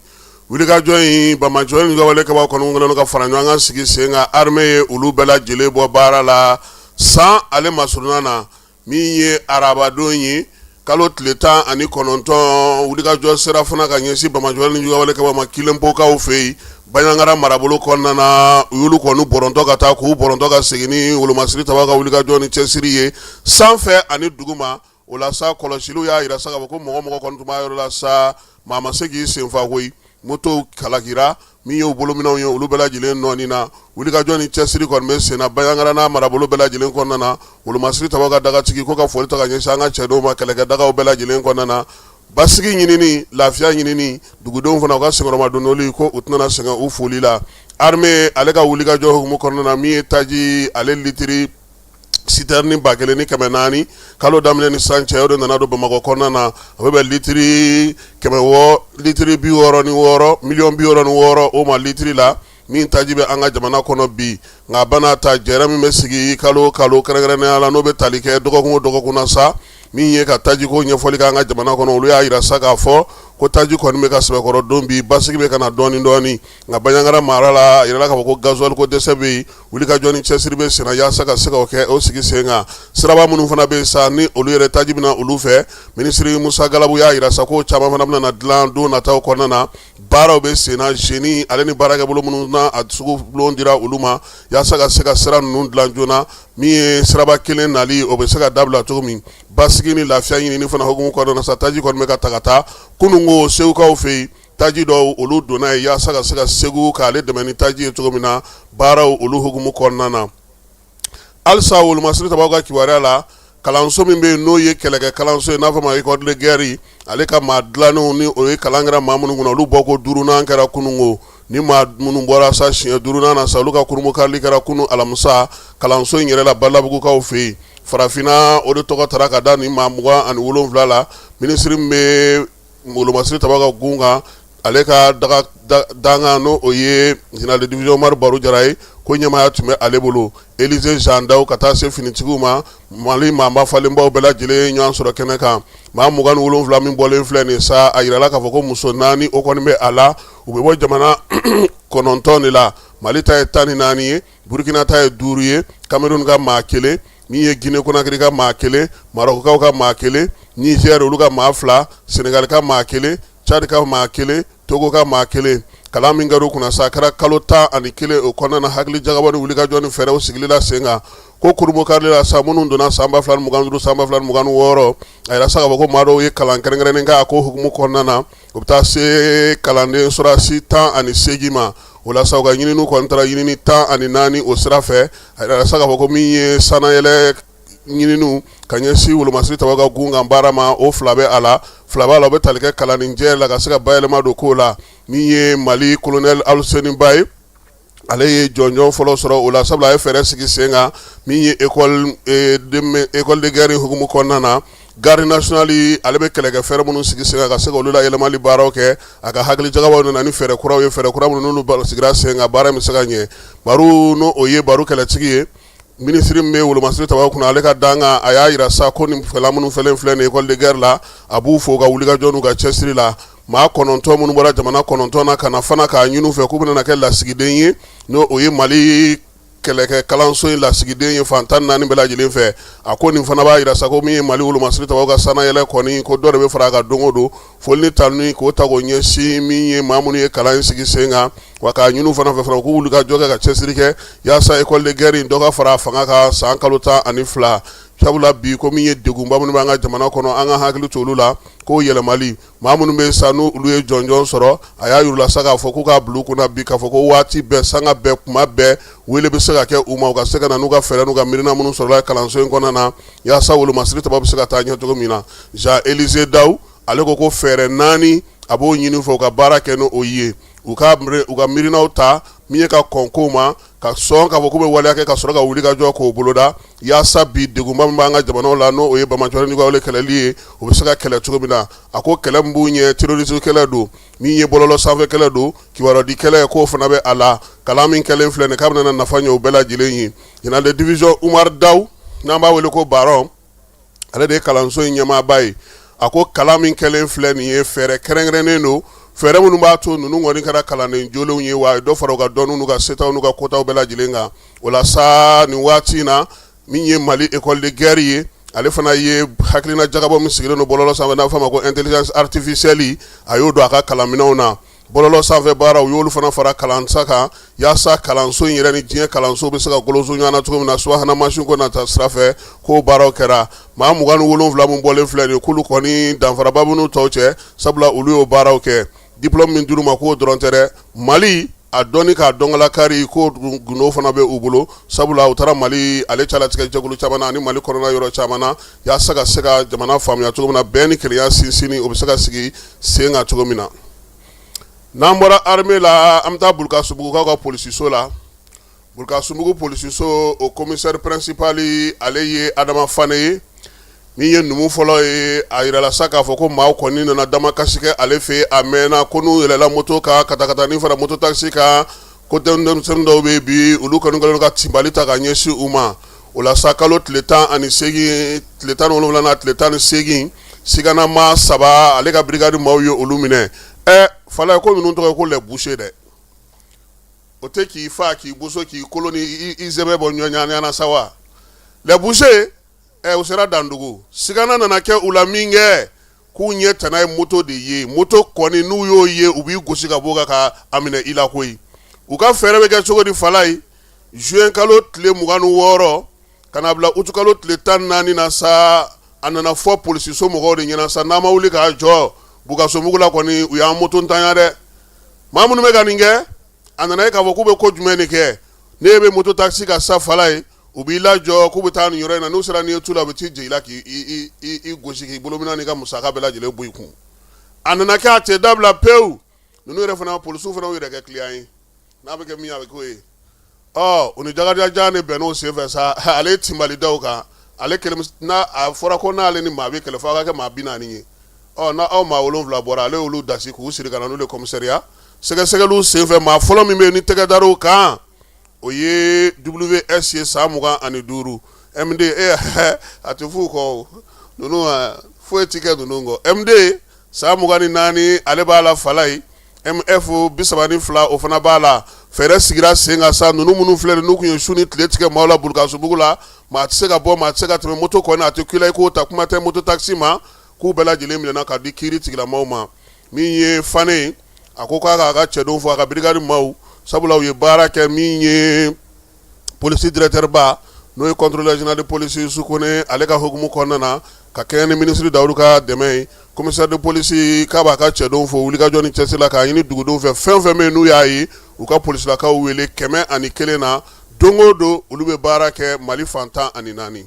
Wulikajɔ in, banbaanci ni juguwalekɛbaw kɔni kɛlen ka fara ɲɔgɔn kan sigi sen kan, armée ye olu bɛɛ lajɛlen bɔ baara la san ale masurunna na. Min ye arabadon ye, kalo tile 19, wulikajɔ sera fana ka ɲɛsin banbaanci ni juguwalekɛbaw ma Kilenpokaw fɛ yen, Banjagara marabolo kɔnɔna na. U y'olu kɔni bɔrɔntɔ ka taa, k'u bɔrɔntɔ ka segin ni wolomasiri tabaw ka wulikajɔ ni cɛsiri ye sanfɛ ani duguma. O la sa, kɔlɔsiliw y'a jira sa k'a fɔ ko mɔgɔ mɔgɔ kɔni tun b'a yɔrɔ la sa, maa ma se k'i senfa koyi. Motow kalakira, min y'u bolominɛnw ye, olu bɛɛ lajɛlen nɔɔni na. Wulikajɔ ni cɛsiri kɔni bɛ senna Banjagara n'a marabolo bɛɛ lajɛlen kɔnɔna na. Wolomasiri tabaw ka dagatigi ko ka foli ta ka ɲɛsin an ka cɛdenw ma kɛlɛkɛ dagaw bɛɛ lajɛlen kɔnɔna na. Basigi ɲinini, lafiya ɲinini, dugudenw fana u ka senkɔrɔmadondoli ko u tɛna sɛgɛn u foli la. Armée ale ka wulikajɔ hukumu kɔnɔna na, min ye taji ale litiri citerne 1400 kalo daminɛ ni san cɛ, o de nana don Bamakɔ kɔnɔna na. A bɛ bɛn litiri kɛmɛ litiri 66, miliyɔn 66 o ma litiri la, min taji bɛ an ka jamana kɔnɔ bi. Nka bana ta jɛrɛ min bɛ sigi kalo kalo, kɛrɛnkɛrɛnnenya la n'o bɛ tali kɛ dɔgɔkun o dɔgɔkun na sa, min ye ka tajiko ɲɛfɔli kɛ an ka jamana kɔnɔ, olu y'a jira sa k'a fɔ ko taji kɔni bɛ ka sɛbɛkɔrɔ don bi, basigi bɛ ka na dɔɔnin dɔɔnin. Nka Banjagara mara la, a yirala k'a fɔ ko gasoil ko dɛsɛ bɛ yen. Wulikajɔ ni cɛsiri bɛ senna yaasa ka se ka kɛ o sigi sen kan. Siraba minnu fana bɛ yen sa, ni olu yɛrɛ taji bɛ na olu fɛ, minisiri Musa Galabu y'a jira sa ko caman fana bɛna na dilan don nataw kɔnɔna na. Baaraw bɛ senna, génie ale ni baarakɛbolo minnu na a sugu bulon dira olu ma yaasa ka se ka sira ninnu dilan joona. Min ye siraba kelen nali, o bɛ se ka dabila cogo min, basigi ni lafiya ɲinini fana hukumu kɔnɔna na sa, taji kɔni bɛ ka ta ka taa. Kununko Segukaw fɛ yen, taji dɔw olu donna yen yaasa ka se ka Segu k'ale dɛmɛ ni taji ye cogo min na, baaraw olu hukumu kɔnɔna na. Halisa wolomasiri tabaw ka kibaruya la, kalanso min bɛ yen n'o ye kɛlɛkɛ kalanso ye, n'a fɔ ma école de guerre, ale ka maa dilannenw ni o ye kalan kɛra maa minnu kunna, olu bɔko duurunan kɛra kununko. Ni maa minnu bɔra sa siɲɛ duurunan na sa, olu ka kurunbonkarili kɛra kunun alamisa kalanso in yɛrɛ la Balabugukaw fɛ yen. Farafinna o de tɔgɔ tara ka da nin maa 27 la. Minisiri min bɛ wolomasiri tabaw ka gun kan, ale ka dankan n'o o ye général de division Umaru Baru Jara ye, ko ɲɛmaaya tun bɛ ale bolo. Élysée Jean Daw ka taa se finitigiw ma, Mali maaba falenbaw bɛɛ lajɛlen ɲɔgɔn sɔrɔ kɛnɛ kan. Maa 27 min bɔlen filɛ nin sa, a yirala k'a fɔ ko muso 4 o kɔni bɛ a la. U bɛ bɔ jamana 9 de la. Mali ta ye 14 ye, Burukina ta ye 5 ye, Cameroun ka maa 1, min ye Guinée Conakry ka maa 1, Marɔkukaw ka maa 1, Niger olu ka maa 2, Sénégal ka maa 1, Tchad ka maa 1, Togo ka maa 1. Kalan min kɛra u kunna sa, a kɛra kalo 11 o kɔnɔna na, hakili jagabɔ ni wulikajɔ ni fɛɛrɛw sigili la sen kan. Ko kurunbonkarili la sa, minnu donna san 2025, san 2026, a yira sa k'a fɔ ko maa dɔw ye kalan kɛrɛnkɛrɛnnen kɛ a ko hukumu kɔnɔna na, o bɛ taa se kalanden sɔrɔdasi 18 ma. O la sa, u ka ɲininiw kɔni taara ɲinini 14 o sira fɛ. A yira sa k'a fɔ ko min ye sannayɛlɛ ɲininiw ka ɲɛsin wolomasiri tabaw ka gun kan baara ma, o 2 bɛ a la, 2 b'a la, o bɛ tali kɛ kalanninjɛ la ka se ka bayɛlɛma don ko la. Min ye Mali colonel Aluseni Ba ye, ale ye jɔnjɔn fɔlɔ sɔrɔ o la, sabula a ye fɛɛrɛ sigi sen kan. Min ye école de guerre hukumu kɔnɔna na, garde nationale, ale bɛ kɛlɛkɛ fɛɛrɛ minnu sigi sen kan ka se ka olu la yɛlɛmali baaraw kɛ. A ka hakili jagabɔw nana ni fɛɛrɛ kuraw ye, fɛɛrɛ kura minnu n'olu sigira sen kan, baara bɛ se ka ɲɛ. Baru n'o o ye Baru kɛlɛtigi ye, minisiri min bɛ wolomasiri tabaw kunna, ale ka dankan, a y'a jira sa ko nin fɛla minnu fɛlen filɛ nin école de guerre la, a b'u fo ka wulikajɔ n'u ka cɛsiri la. Maa 9 minnu bɔra jamana 9 na ka na fana k'a ɲini u fɛ k'u bɛna kɛ lasigiden ye, n'o o ye Mali kɛlɛkɛ kalanso in lasigiden ye fan 14 bɛɛ lajɛlen fɛ. A ko nin fana b'a jira sa ko min ye Mali wolomasiri tabaw ka sannayɛlɛ kɔni, ko dɔ de bɛ fara a kan don o don. Foli ni tanuni k'o ta k'o ɲɛsin min ye maa minnu ye kalan in sigi sen kan, wa k'a ɲini u fana fɛ fana k'u wuli ka jɔ kɛ ka cɛsiri kɛ yaasa école de guerre in dɔ ka fara a fanga kan san kalo 12. Sabula bi, ko min ye degunba minnu b'an ka jamana kɔnɔ, an ka hakili to olu la k'o yɛlɛmali. Maa minnu bɛ sa n'olu ye jɔnjɔn sɔrɔ, a y'a yir'u la sa k'a fɔ k'u k'a bila u kunna bi k'a fɔ ko waati bɛɛ, sanga bɛɛ, kuma bɛɛ, wele bɛ se ka kɛ u ma, u ka se ka na n'u ka fɛɛrɛ n'u ka miirina minnu sɔrɔla kalanso in kɔnɔna na, yaasa wolomasiri tabaw bɛ se ka taa ɲɛ cogo min na. Jean Élysée Daw, ale ko fɛɛrɛ 4, a b'o ɲini fɔ u ka baara kɛ n'o ye, u ka miirinaw ta min ye ka kɔn kow ma, ka sɔn k'a fɔ k'u bɛ waleya kɛ, ka sɔrɔ ka wuli ka jɔ k'o boloda, yaasa bi degunba min b'an ka jamanaw la, n'o ye banbaanciwale ni kɛlɛli ye, o bɛ se ka kɛlɛ cogo min na. A ko kɛlɛ min b'u ɲɛ, terrorisme kɛlɛ don, min ye bɔlɔlɔ sanfɛ kɛlɛ don, kibaruyadi kɛlɛ, k'o fana bɛ a la. Kalan min kɛlen filɛ nin, k'a bɛna nafa ɲɛ u bɛɛ lajɛlen ye. Général de division Umar Daw, n'an b'a wele ko Baron, ale de ye kalanso in ɲɛmaaba ye. A ko kalan min kɛlen filɛ nin ye, fɛɛrɛ kɛrɛnkɛrɛnnen don, fɛɛrɛ minnu b'a to ninnu kɔni kɛra kalanden jolenw ye, wa dɔ fara u ka dɔnni n'u ka setaw n'u ka kotaw bɛɛ lajɛlen kan. O la sa, nin waati in na, min ye Mali école de guerre ye, ale fana ye hakilina jagabɔ min sigilen don bɔlɔlɔ sanfɛ, n'a bɛ f'a ma ko intelligence artificielle, a y'o don a ka kalanminɛnw na. Bɔlɔlɔ sanfɛ baara, u y'olu fana fara kalansa kan, yaasa kalanso in yɛrɛ ni diɲɛ kalanso bɛ se ka goloso ɲɔgɔn na cogo min na, subahana mansin ko nata sira fɛ, k'o baaraw kɛra. Maa 27 min bɔlen filɛ nin ye, k'olu kɔni danfaraba b'u n'u tɔw cɛ, sabula olu y'o baaraw kɛ. Diplôme min dir'u ma, k'o dɔrɔn tɛ dɛ, Mali a dɔnni k'a dɔnkalakari, k'o gundo fana bɛ u bolo, sabula u taara Mali ale calatigɛ jɛkulu caman na ani Mali kɔnɔna yɔrɔ caman na, yaasa ka se ka jamana faamuya cogo min na, bɛn ni kelenya sinsinni, o bɛ se ka sigi sen kan cogo min na. N'an bɔra armée la, an bɛ taa Bulukasubugukaw ka polisiso la. Bulukasubugu polisiso, o commissaire principal, ale ye Adama Fane ye, min ye numu fɔlɔ ye. A yirala sa k'a fɔ ko maaw kɔni nana damakasi kɛ ale fɛ a mɛnna, ko n'u yɛlɛla moto kan, katakatanin fara moto taxi kan, ko denmisɛnnin dɔw bɛ bi, olu kɔni kɛlen ka tinbali ta ka ɲɛsin u ma. O la sa, kalo tile 18, tile 17 na, tile 18, sigana maa 3, ale ka brigade maaw ye olu minɛ. Ɛ fala, ko ninnu tɔgɔ ye ko les bouchers dɛ. O tɛ k'i fa, k'i boso, k'i kolo ni i sɛmɛ bɔ ɲɔgɔn na sa wa? Les bouchers, ɛ u sera dandugu. Sigana nana kɛ u la min kɛ, k'u ɲɛ tana ye moto de ye. Moto kɔni, n'u y'o ye, u b'i gosi ka bɔ kan ka a minɛ i la koyi. U ka fɛɛrɛ bɛ kɛ cogo di fala ye? Juin kalo tile 26 ka na bila août kalo tile 14 na sa, a nana fɔ polisiso mɔgɔw de ɲɛna sa, n'a ma wuli k'a jɔ Bukasobugu la kɔni, u y'an moto ntanya dɛ. Maa minnu bɛ ka nin kɛ, a nana ye k'a fɔ k'u bɛ ko jumɛn de kɛ? N'e bɛ moto taxi kan sa fala ye, u b'i lajɔ k'u bɛ taa nin yɔrɔ in na. N'u sera n'i ye tu la, u bɛ t'i jɛ i la k'i gosi, k'i bolominɛn n'i ka musaka bɛɛ lajɛlen bɔ i kun. A nana kɛ a tɛ dabila pewu. Ninnu yɛrɛ fana, polisiw fana y'u yɛrɛ kɛ client ye, n'a bɛ kɛ min ye, a bɛ k'o ye. Ɔ u ni Jakarija de bɛnn'o senfɛ sa, ale ye tinbali da u kan. Ale kelen n'a a fɔra ko n'ale ni maa bɛ kɛlɛ, fo a ka kɛ maa 40 ye. Ɔ n' aw maa 7 bɔra, ale y'olu dasi k'u siri ka na n'u ye commissariat. Sɛgɛsɛgɛliw senfɛ, maa fɔlɔ min bɛ yen ni tɛgɛ dar'o kan, o ye WS ye, san 25. MD e a tɛ f'u kɔ, ninnu foyi tɛ kɛ ninnu kɔ. MD san 24, ale b'a la. Falaye MF 32, o fana b'a la. Fɛɛrɛ sigira sen kan sa. Ninnu minnu filɛ, n'u tun ye su ni tile tigɛ maaw la Bulukasubugu la, maa tɛ se ka bɔ, maa tɛ se ka tɛmɛ, moto kɔni a tɛ kun i la i k'o ta, kuma tɛ moto taxi ma, k'u bɛɛ lajɛlen minɛna ka di kiiri tigilamaw ma. Min ye Fane ye, a ko k'a k'a ka cɛdenw fo, a ka brigade maaw, sabula u ye baara kɛ. Min ye polisi directeur ba, n'o ye contrôleur général de police Yusu Kone, ale ka hukumu kɔnɔna na, ka kɛɲɛ ni minisiri Dawudu ka dɛmɛ ye, commissaire de police k'a b'a ka cɛdenw fo wulikajɔ ni cɛsiri la, k'a ɲini dugudenw fɛ, fɛn fɛn bɛ yen n'u y'a ye, u ka polisilakaw wele 101 na. Don o don, olu bɛ baara kɛ Mali fan 14.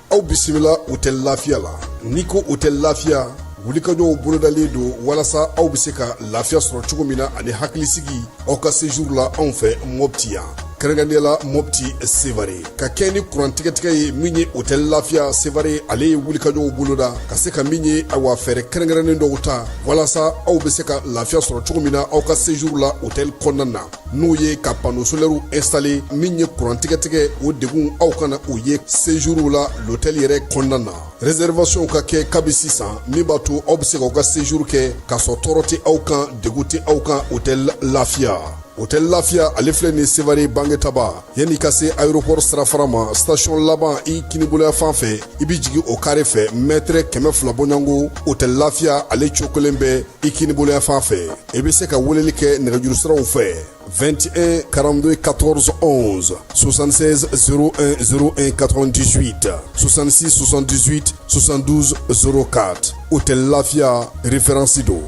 Aw bisimila hôtel Lafiya la. N'i ko hôtel Lafiya, wulikajɔw bolodalen don walasa aw bɛ se ka lafiya sɔrɔ cogo min na ani hakilisigi aw ka séjour la anw fɛ Mopti yan, kɛrɛnkɛrɛnnenya la Mopti Sevare. Ka kɛ ni kuran tigɛtigɛ ye, min ye hôtel Lafiya Sevare, ale ye wulikajɔw boloda ka se ka min ye, awa, fɛɛrɛ kɛrɛnkɛrɛnnen dɔw ta walasa aw bɛ se ka lafiya sɔrɔ cogo min na aw ka séjour la hôtel kɔnɔna na, n'o ye ka panneau solaire installer. Min ye kuran tigɛtigɛ, o degun aw kana o ye séjour la l'hôtel yɛrɛ kɔnɔna na. Réservation ka kɛ kabi sisan, min b'a to aw bɛ se k'aw ka séjour kɛ k'a sɔrɔ tɔɔrɔ tɛ aw kan, degun tɛ aw kan. Hôtel Lafiya, hôtel Lafiya, ale filɛ nin Sevare Bangetaba, yanni ka se aéroport sirafara ma, station laban i kiniboloya fan fɛ, i bɛ jigin o carré fɛ, mètre 200 bɔɲɔgɔnko, hôtel Lafiya ale cokolen bɛ i kiniboloya fan fɛ. I bɛ se ka weleli kɛ nɛgɛjuru siraw fɛ: 21 42 14 11, 76 01 01 98, 66 78 72 04. Hôtel Lafiya, référence don.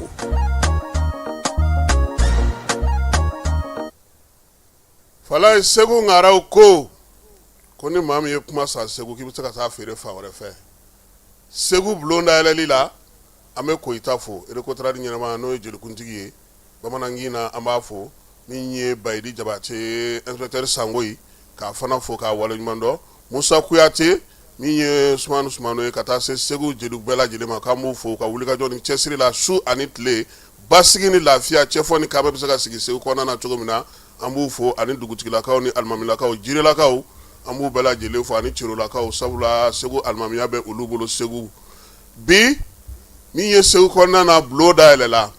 Falaye, Segu ŋaraw ko ni maa min ye kuma san Segu, k'i bɛ se ka taa feere fan wɛrɛ fɛ. Segu bulon dayɛlɛli la, an bɛ Koyita fo, Recotrade ɲɛnama, n'o ye jelikuntigi ye bamanankin na, an b'a fo. Min ye Bayidi Jabate, inspecteur Sangoyi, k'a fana fo k'a waleɲuman dɔn. Musa Kuyate, min ye Sumanu Sumano ye, ka taa se Segu jeliw bɛɛ lajɛlen ma, k'an b'u fo ka wulikajɔ ni cɛsiri la su ani tile, basigi ni lafiya, cɛfɔ ni kanbɛn bɛ se ka sigi Segu kɔnɔna na cogo min na. An b'u fo, ani dugutigilakaw ni alimamilakaw, jirelakaw, an b'u bɛɛ lajɛlen fo, ani cirolakaw, sabula Segu alimamiya bɛ olu bolo Segu bi. Min ye Segu kɔnɔna na bulon dayɛlɛla,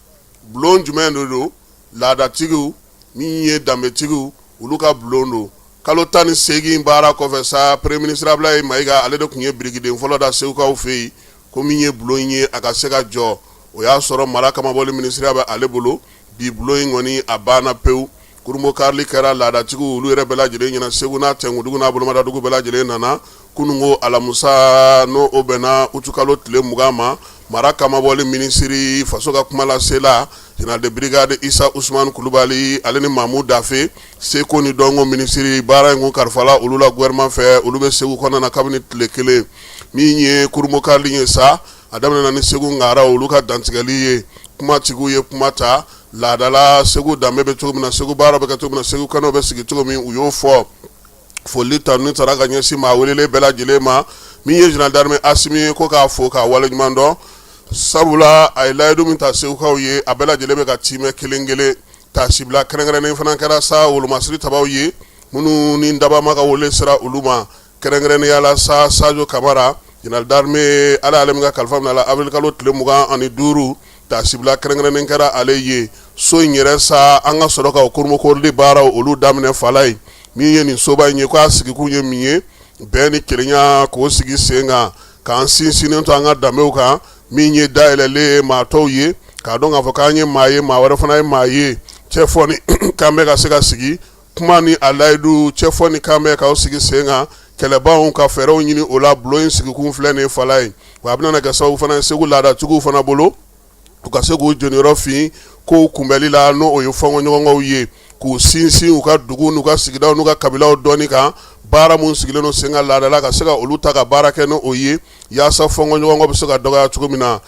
bulon jumɛn de don? Laadatigiw, min ye danbetigiw, olu ka bulon don. Kalo 18 baara kɔfɛ sa, premier ministre Abulayi Mayiga, ale de tun ye birikiden fɔlɔ da Segukaw fɛ yen ko min ye bulon ye, a ka se ka jɔ. O y'a sɔrɔ mara kamabɔli minisiriya bɛ ale bolo. Bi bulon in kɔni, a banna pewu. Kurunbonkarili kɛra laadatigiw olu yɛrɛ bɛɛ lajɛlen ɲɛna. Segu n'a tɛnkudugu n'a bolomadadugu bɛɛ lajɛlen nana kununko alamisa, n'o o bɛnna utukalo tile 20 ma. Mara kamabɔli minisiri, faso ka kumalasela, général de brigade Isa Usumani Kulubali, ale ni Mamu Dafe, seko ni dɔnko minisiri, baara in kun kalifala olu la gouvernement fɛ. Olu bɛ Segu kɔnɔna na kabini tile kelen. Min ye kurunbonkarili ye sa, a daminɛna ni Segu ŋaraw olu ka dantigɛli ye. Kumatigiw ye kuma ta laadala Segu danbe bɛ cogo min na, Segu baara bɛ kɛ cogo min na, Segu kɛnɛw bɛ sigi cogo min, u y'o fɔ. Foli tanuni taara ka ɲɛsin maa welelen bɛɛ lajɛlen ma. Min ye général d'armée Asimi ye, ko k'a fo k'a waleɲuman dɔn, sabula a ye layidu min ta Segukaw ye, a bɛɛ lajɛlen bɛ ka tiimɛ kelen kelen. Taasibila kɛrɛnkɛrɛnnen fana kɛra sa wolomasiri tabaw ye, minnu ni dabama ka wele sera olu ma, kɛrɛnkɛrɛnnenya la sa Sajo Kamara, général d'armée, ala y'ale min ka kalifa minɛ a la avril kalo tile 25, taasibila kɛrɛnkɛrɛnnen kɛra ale ye. So in yɛrɛ sa, an ka sɔrɔ ka kurunbonkarili baaraw olu daminɛ. Falaye, min ye nin soba in ye, k'a sigikun ye min ye, bɛn ni kelenya k'o sigi sen kan, k'an sinsinnen to an ka danbew kan. Min ye dayɛlɛlen ye maa tɔw ye k'a dɔn k'a fɔ k'an ye maa ye, maa wɛrɛ fana ye maa ye, cɛfɔ ni kanbɛn ka se ka sigi, kuma ni a layidu, cɛfɔ ni kanbɛn k'aw sigi sen kan, kɛlɛbaw ka fɛɛrɛw ɲini o la. Bulon in sigikun filɛ nin Falaye, wa a bɛna kɛ sababu fana ye Segu laadatigiw fana bolo, u ka se k'u jɔyɔrɔ fin kow kunbɛli la, n'o o ye fɔnkɔɲɔgɔnkɔw ye, k'u sinsin u ka dugu n'u ka sigidaw n'u ka kabilaw dɔnni kan. Baara min sigilen don sen kan laadala, ka se ka olu ta ka baara kɛ n'o ye, yaasa fɔnkɔɲɔgɔnkɔ bɛ se ka dɔgɔya cogo min na.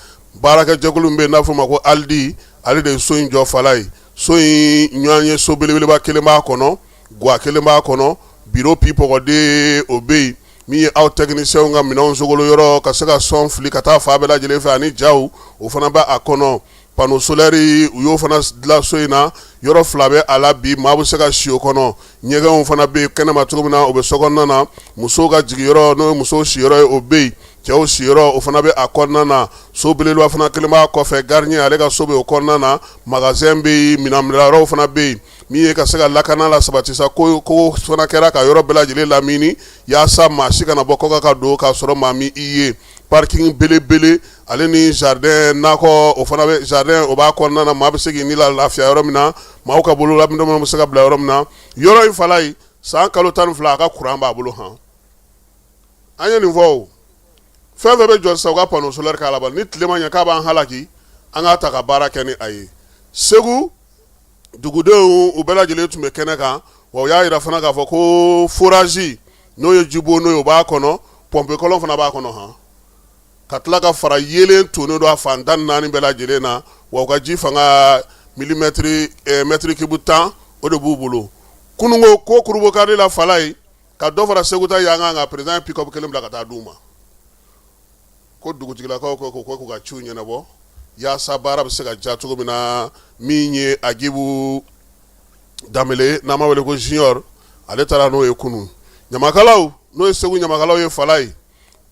Baarakɛjɛkulu min bɛ yen n'a fɔ ma ko ALDI, ale de ye so in jɔ Falaye. So in ɲɔgɔn ye so belebeleba kelen b'a kɔnɔ, gwa kelen b'a kɔnɔ, biro pipɔgɔden o bɛ yen, min ye aw tɛkinisiyɛnw ka minɛnw sogolo yɔrɔ ka se ka son fili ka taa fan bɛɛ lajɛlen fɛ ani jaw, o fana bɛ a kɔnɔ. Panneau solaire u y'o fana dilan so in na, yɔrɔ fila bɛ a la bi, maa bɛ se ka si o kɔnɔ. Ɲɛgɛnw fana bɛ yen kɛnɛma cogo min na, o bɛ so kɔnɔna na. Musow ka jigiyɔrɔ, n'o ye musow siyɔrɔ ye, o bɛ yen. Cɛw siyɔrɔ, o fana bɛ a kɔnɔna na. So belebeleba fana kelen b'a kɔfɛ, gardien ale ka so bɛ o kɔnɔna na. Magasin bɛ yen, minɛnbilayɔrɔw fana bɛ yen. Min ye ka se ka lakana la sabati sa, ko ko fana kɛra ka yɔrɔ bɛɛ lajɛlen lamini yaasa maa si kana bɔ kɔkan ka don k'a sɔrɔ maa m'i ye. Parking belebele ale ni jardin nakɔ, o fana bɛ jardin, o b'a kɔnɔna na. Maa bɛ se k'i ni lafiya yɔrɔ min na, maaw ka bolola bɛ se ka bila yɔrɔ min na. Yɔrɔ in fala ye san kalo 12, a ka kuran b'a bolo. Hɔn, an ye nin fɔ o fɛn fɛn bɛ jɔ sisan, u ka panneau solaire k'a la. Ni tile ma ɲɛ k'a b'an halaki, an k'a ta ka baara kɛ ni a ye. Segu dugudenw, u bɛɛ lajɛlen tun bɛ kɛnɛ kan wa u y'a jira fana k'a fɔ ko forage, n'o ye jibon n'o ye, o b'a kɔnɔ, pɔnpe kɔlɔn fana b'a kɔnɔ. Hɔn, ka tila ka fara yeelen tonnen don a fan 14 bɛɛ lajɛlen na wa u ka ji fanga milimɛtiri mètre cube 10, o de b'u bolo. Kununko ko kurubokari la fala ye ka dɔ fara Segu ta yankan kan, président ye pick-up kelen bila ka taa d'u ma ko dugutigilakaw ko ko k'u ka ciw ɲɛnabɔ yaasa baara bɛ se ka ja cogo min na. Min ye Agibu Danbele, n'an b'a wele ko Junior, ale taara n'o ye kunun. Ɲamakalaw, n'o ye Segu ɲamakalaw ye fala ye,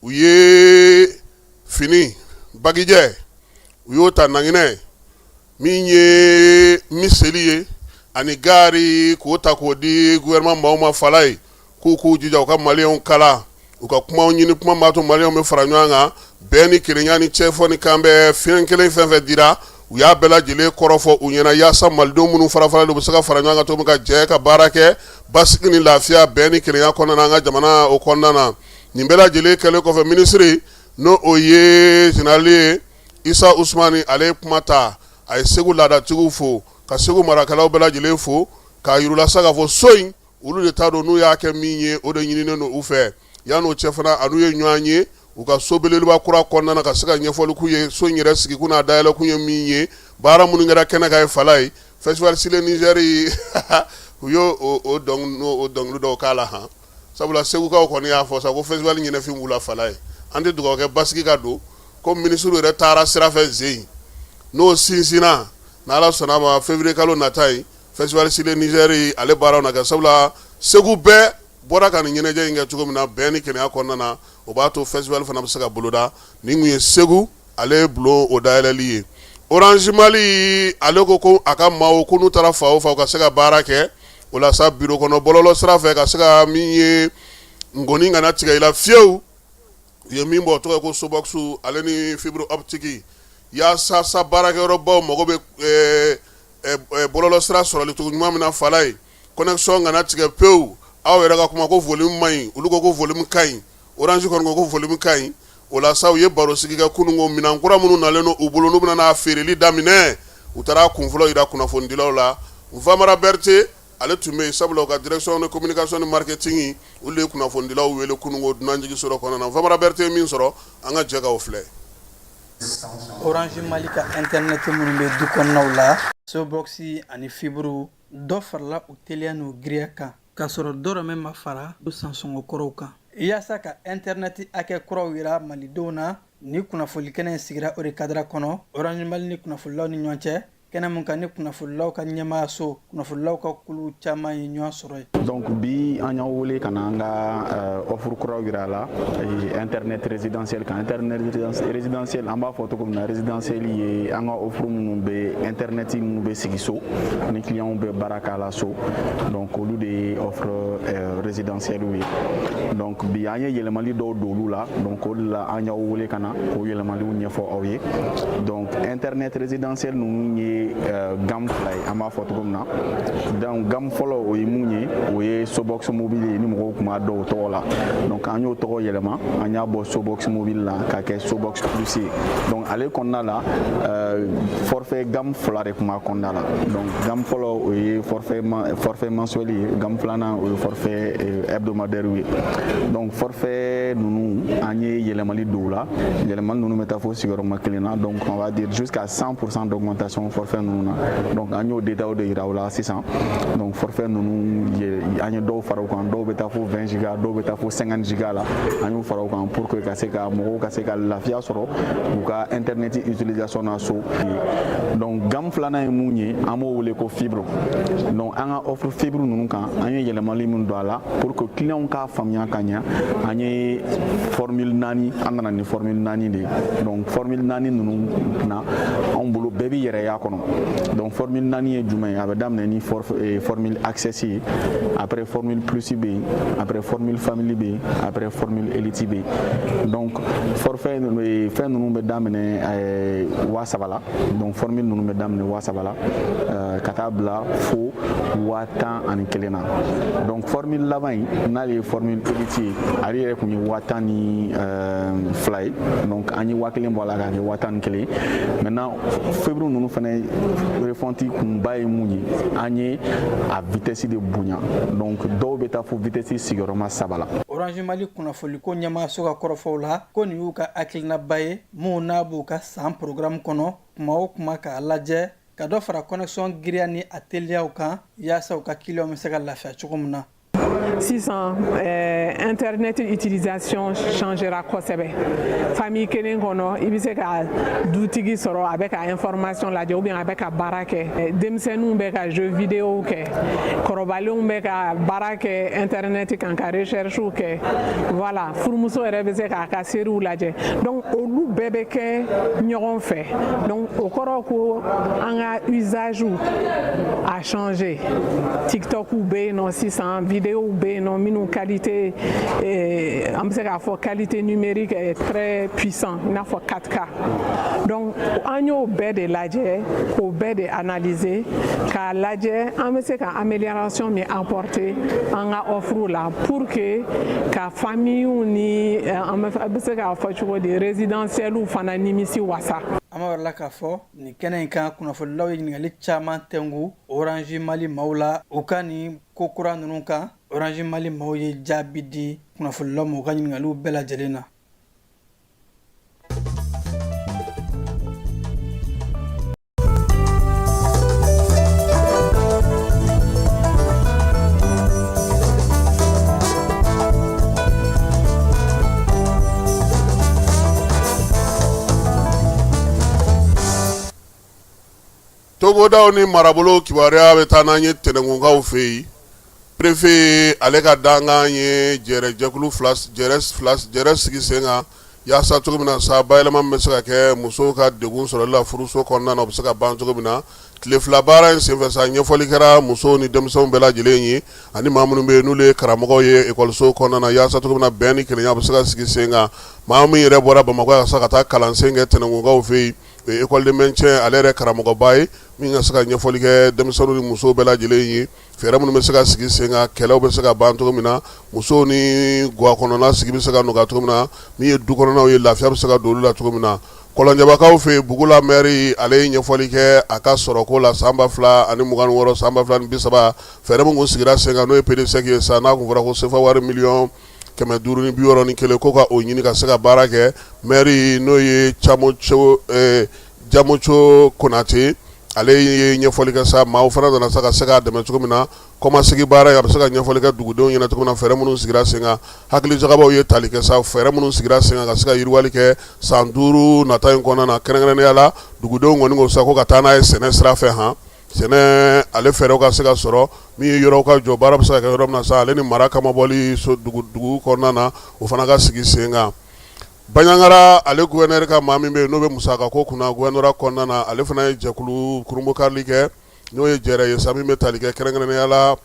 u ye fini bagijɛ, u y'o ta Nanginɛ, min ye miseli ye ani gari, k'o ta k'o di gouvernement maaw ma fala ye, k'u k'u jija u ka maliyɛnw kala, u ka kumaw ɲini, kuma b'a to maliyɛnw bɛ fara ɲɔgɔn kan, bɛn ni kelenya ni cɛfɔ ni kanbɛn. Fɛn kelen fɛn fɛn dira, u y'a bɛɛ lajɛlen kɔrɔfɔ u ɲɛna yaasa malidenw minnu farafaralen u bɛ se ka fara ɲɔgɔn kan cogo min ka jɛ ka baara kɛ basigi ni lafiya, bɛn ni kelenya kɔnɔna na, an ka jamana o kɔnɔna na. Nin bɛɛ lajɛlen kɛlen kɔfɛ, minisiri, n'o o ye général ye Isa Usumani, ale ye kuma ta. A ye Segu laadatigiw fo, ka Segu marakɛlaw bɛɛ lajɛlen fo, k'a yir'u la sa k'a fɔ so in, olu de ta don, n'u y'a kɛ min ye, o de ɲininen don u fɛ. Yan'o cɛ fana, a n'u ye ɲɔgɔn ye u ka so belebeleba kura kɔnɔna na ka se ka ɲɛfɔli k'u ye so in yɛrɛ sigikun n'a dayɛlɛkun ye min ye. Baara minnu kɛra kɛnɛ kan ye fala ye, festival sur le Niger, u y'o o dɔnkili dɔw k'a la. Han, sabula segukaw kɔni y'a fɔ sa ko festival ɲɛnafin b'u la fala ye. An tɛ dugawu kɛ basigi ka don ko minisiriw yɛrɛ taara sira fɛ zen n'o sinsinna. N'Ala sɔnna a ma, février kalo nata ye festival sur le Niger, ale baaraw na kɛ, sabula Segu bɛɛ bɔra ka nin ɲɛnajɛ in kɛ cogo min na bɛn ni kelenya kɔnɔna na, o b'a to festival fana bɛ se ka boloda. Nin kun ye Segu ale bulon o dayɛlɛli ye. Orange Mali, ale ko ko a ka maaw ko n'u taara fan o fan, u ka se ka baara kɛ o la sa biro kɔnɔ bɔlɔlɔ sira fɛ, ka se ka min ye ngɔni kana tigɛ i la fiyewu. U ye min bɔ, o tɔgɔ ye ko Sobox ale ni fibre optique, yaasa sa baarakɛyɔrɔbaw mago bɛ bɔlɔlɔ sira sɔrɔli cogo ɲuman min na fala ye, connexion kana tigɛ pewu. Aw yɛrɛ ka kuma ko volume man ɲi, olu ko ko volume ka ɲi. Orange kɔni ko ko volume ka ɲi. O la sa, u ye baro sigi kɛ kunun ko minɛn kura minnu nalen don u bolo, n'u bɛna n'a feereli daminɛ, u taara kun fɔlɔ jira kunnafonidilaw la. Nfamara Berete, ale tun bɛ yen, sabula u ka direction de communication ni marketing, olu de ye kunnafonidilaw wele kunun ko dunanjiginso dɔ kɔnɔna na. Nfamara Berete ye min sɔrɔ, an ka jɛ k'o filɛ. Orange Mali ka internet minnu bɛ du kɔnɔnaw la, Sobox ani fibre, dɔ farala u teliya n'u giriya kan, k'a sɔrɔ dɔrɔmɛ ma fara u sansɔngɔ kɔrɔw kan. Yaasa ka internet hakɛ kuraw yira malidenw na, ni kunnafoni kɛnɛ in sigira o de cadre kɔnɔ Orange Mali ni kunnafonilaw ni ɲɔgɔn cɛ, kɛnɛ mun kan ni kunnafonilaw ka ɲɛmaayaso, kunnafonilaw ka kulu caman ye ɲɔgɔn sɔrɔ yen. Donc bi, an y'aw wele ka na an ka offre kuraw yira a la internet résidentiel kan. Internet résidentiel, an b'a fɔ cogo min na, résidentiel ye an ka offre minnu bɛ internet minnu bɛ sigi so ni clients bɛ baara k'a la so. Donc olu de ye offre résidentielle ye. Donc bi, an ye yɛlɛmali dɔw don olu la. Donc o de la an y'aw wele ka na k'o yɛlɛmaliw ɲɛfɔ aw ye. Donc internet résidentiel ninnu ye gamme fila ye, an b'a fɔ cogo min na. Donc gamme fɔlɔ, o ye mun ye? O ye Sobox mobile ye, ni mɔgɔw tun b'a dɔn o tɔgɔ la. Donc an y'o tɔgɔ yɛlɛma, an y'a bɔ Sobox mobile la k'a kɛ Sobox plus ye. Donc ale kɔnɔna la, forfait gamme fila de tun b'a kɔnɔna la. Donc gamme fɔlɔ, o ye forfait mensuel ye. Gamme filanan, o ye forfait hebdomadaire ye. Donc forfait ninnu, an ye yɛlɛmali don u la. Yɛlɛmali ninnu bɛ taa fo sigiyɔrɔma kelen na. Donc on va dire jusqu'à 100% d'augmentation forfait. forfait ninnu na. Donc an y'o détail de yira u la sisan. Donc forfait ninnu ye, an ye dɔw fara u kan, dɔw bɛ taa fo 20 giga, dɔw bɛ taa fo 50 giga la. An y'u fara u kan pour que ka se ka mɔgɔw ka se ka lafiya sɔrɔ u ka internet utilisation na so. Donc gamme filanan ye mun ye? An b'o wele ko fibre. Donc an ka offre fibre ninnu kan, an ye yɛlɛmali min don a la pour que clients k'a faamuya ka ɲɛ, an ye formule naani, an nana ni formule naani de ye. Donc formule naani ninnu na, anw bolo, bɛɛ b'i yɛrɛ y'a kɔnɔ. Donc formule naani ye jumɛn ye? A bɛ daminɛ ni formule access ye, après formule plus bɛ yen, après formule famille bɛ yen, après formule élite bɛ yen. Donc forfait fɛn ninnu bɛ daminɛ 3000 la. Donc formule ninnu bɛ daminɛ 3000 la ka taa bila fo 11,000 na. Donc formule laban in, n'ale ye formule élite ye, ale yɛrɛ tun ye 12,000 ye. Donc an ye 1000 bɔ a la k'a kɛ 11,000 ye. Maintenant, fibre ninnu fana refonte kunba ye mun ye? An ye a vitesse de bonya. Donc dɔw bɛ taa fo vitesse sigiyɔrɔma saba la. Orange Mali kunnafoliko ɲɛmaaso ka kɔrɔfɔw la, ko nin y'u ka hakilinaba ye mun n'a b'u ka san programme kɔnɔ kuma o kuma, k'a lajɛ ka dɔ fara connexion giriya ni a teliyaw kan, yaasa u ka clients bɛ se ka lafiya cogo min na. Sisan internet utilisation changera kosɛbɛ. Famille kelen kɔnɔ, i bɛ se ka dutigi sɔrɔ a bɛ ka information lajɛ ou bien a bɛ ka baara kɛ, denmisɛnninw bɛ ka jeu vidéo kɛ, kɔrɔbalenw bɛ ka baara kɛ internet kan ka recherche kɛ. Voilà, furumuso yɛrɛ bɛ se k'a ka séries lajɛ. Donc olu bɛɛ bɛ kɛ ɲɔgɔn fɛ. Donc o kɔrɔ ko an ka usage a changé. TikTok bɛ yen nɔ sisan, vidéo bɛ yen nɔ minnu qualité, an bɛ se k'a fɔ qualité numérique est très puissant, i n'a fɔ 4K. Donc an y'o bɛɛ de lajɛ, k'o bɛɛ de analyser, k'a lajɛ an bɛ se ka amélioration min apporter an ka offre la pour que ka famille ni, an bɛ se k'a fɔ cogo di, résidentiels fana nimisi wasa. An b'a yɔrɔ la k'a fɔ nin kɛnɛ in kan, kunnafonilaw ye ɲininkali caman tɛngu Orange Mali maaw la u ka nin ko kura ninnu kan. Orange Mali maaw ye jaabi di kunnafonilaw ma u ka ɲininkaliw bɛɛ lajɛlen na. Togodaw ni marabolo kibaruya bɛ taa n'an ye Tɛnɛnkunkaw fɛ yen. Préfet ale ka dankan ye jɛrɛjɛkulu fila jɛrɛ sigi sen kan yaasa cogo min na sa, bayɛlɛma min bɛ se ka kɛ musow ka degun sɔrɔli la furuso kɔnɔna na, o bɛ se ka ban cogo min na. Tile fila baara in senfɛ sa, ɲɛfɔli kɛra musow ni denmisɛnw bɛɛ lajɛlen ye ani maa minnu bɛ yen n'olu ye karamɔgɔw ye ekɔliso kɔnɔna na, yaasa cogo min na bɛn ni kelenya bɛ se ka sigi sen kan. Maa min yɛrɛ bɔra Bamakɔ yan sa ka taa kalansen kɛ Tɛnɛnkunkaw fɛ yen, o ye école de maintien ale yɛrɛ karamɔgɔba ye, min ka se ka ɲɛfɔli kɛ denmisɛnninw ni musow bɛɛ lajɛlen ye, fɛɛrɛ minnu bɛ se ka sigi sen kan, kɛlɛw bɛ se ka ban cogo min na, musow ni ga kɔnɔna sigi bɛ se ka nɔgɔya cogo min na, min ye du kɔnɔnaw ye, lafiya bɛ se ka don olu la cogo min na. Kɔlɔnjɛbakaw fɛ yen, Bugula maire ale ye ɲɛfɔli kɛ a ka sɔrɔko la san 2026, san 2030. Fɛɛrɛ min kun sigira sen kan, n'o ye PDSEC ye sa, n'a kun fɔra ko sefa wari miliyɔn 561 ko ka o ɲini ka se ka baara kɛ. Maire, n'o ye Jamoco Konate, ale ye ɲɛfɔli kɛ sa, maaw fana nana sa ka se k'a dɛmɛ cogo min na kɔmasegin baara a bɛ se ka ɲɛfɔli kɛ dugudenw ɲɛna cogo min na, fɛɛrɛ minnu sigira sen kan. Hakilijagabɔw ye tali kɛ sa, fɛɛrɛ minnu sigira sen kan ka se ka yiriwali kɛ san 5 nata in kɔnɔna na. Kɛrɛnkɛrɛnnenya la, dugudenw kɔni ko sa ko ka taa n'a ye sɛnɛ sira fɛ, han, sɛnɛ ale fɛɛrɛw ka se ka sɔrɔ, min ye yɔrɔw ka jɔ, baara bɛ se ka kɛ yɔrɔ min na sa, ale ni mara kamabɔli so dugu kɔnɔna na, o fana ka sigi sen kan. Banjagara ale gouverneur ka maa min bɛ yen n'o bɛ musakako kunna gouvernorat kɔnɔna na, ale fana ye jɛkulu kurunbonkarili kɛ, n'o ye jɛrɛ ye sa, min bɛ tali kɛ kɛrɛnkɛrɛnnenya la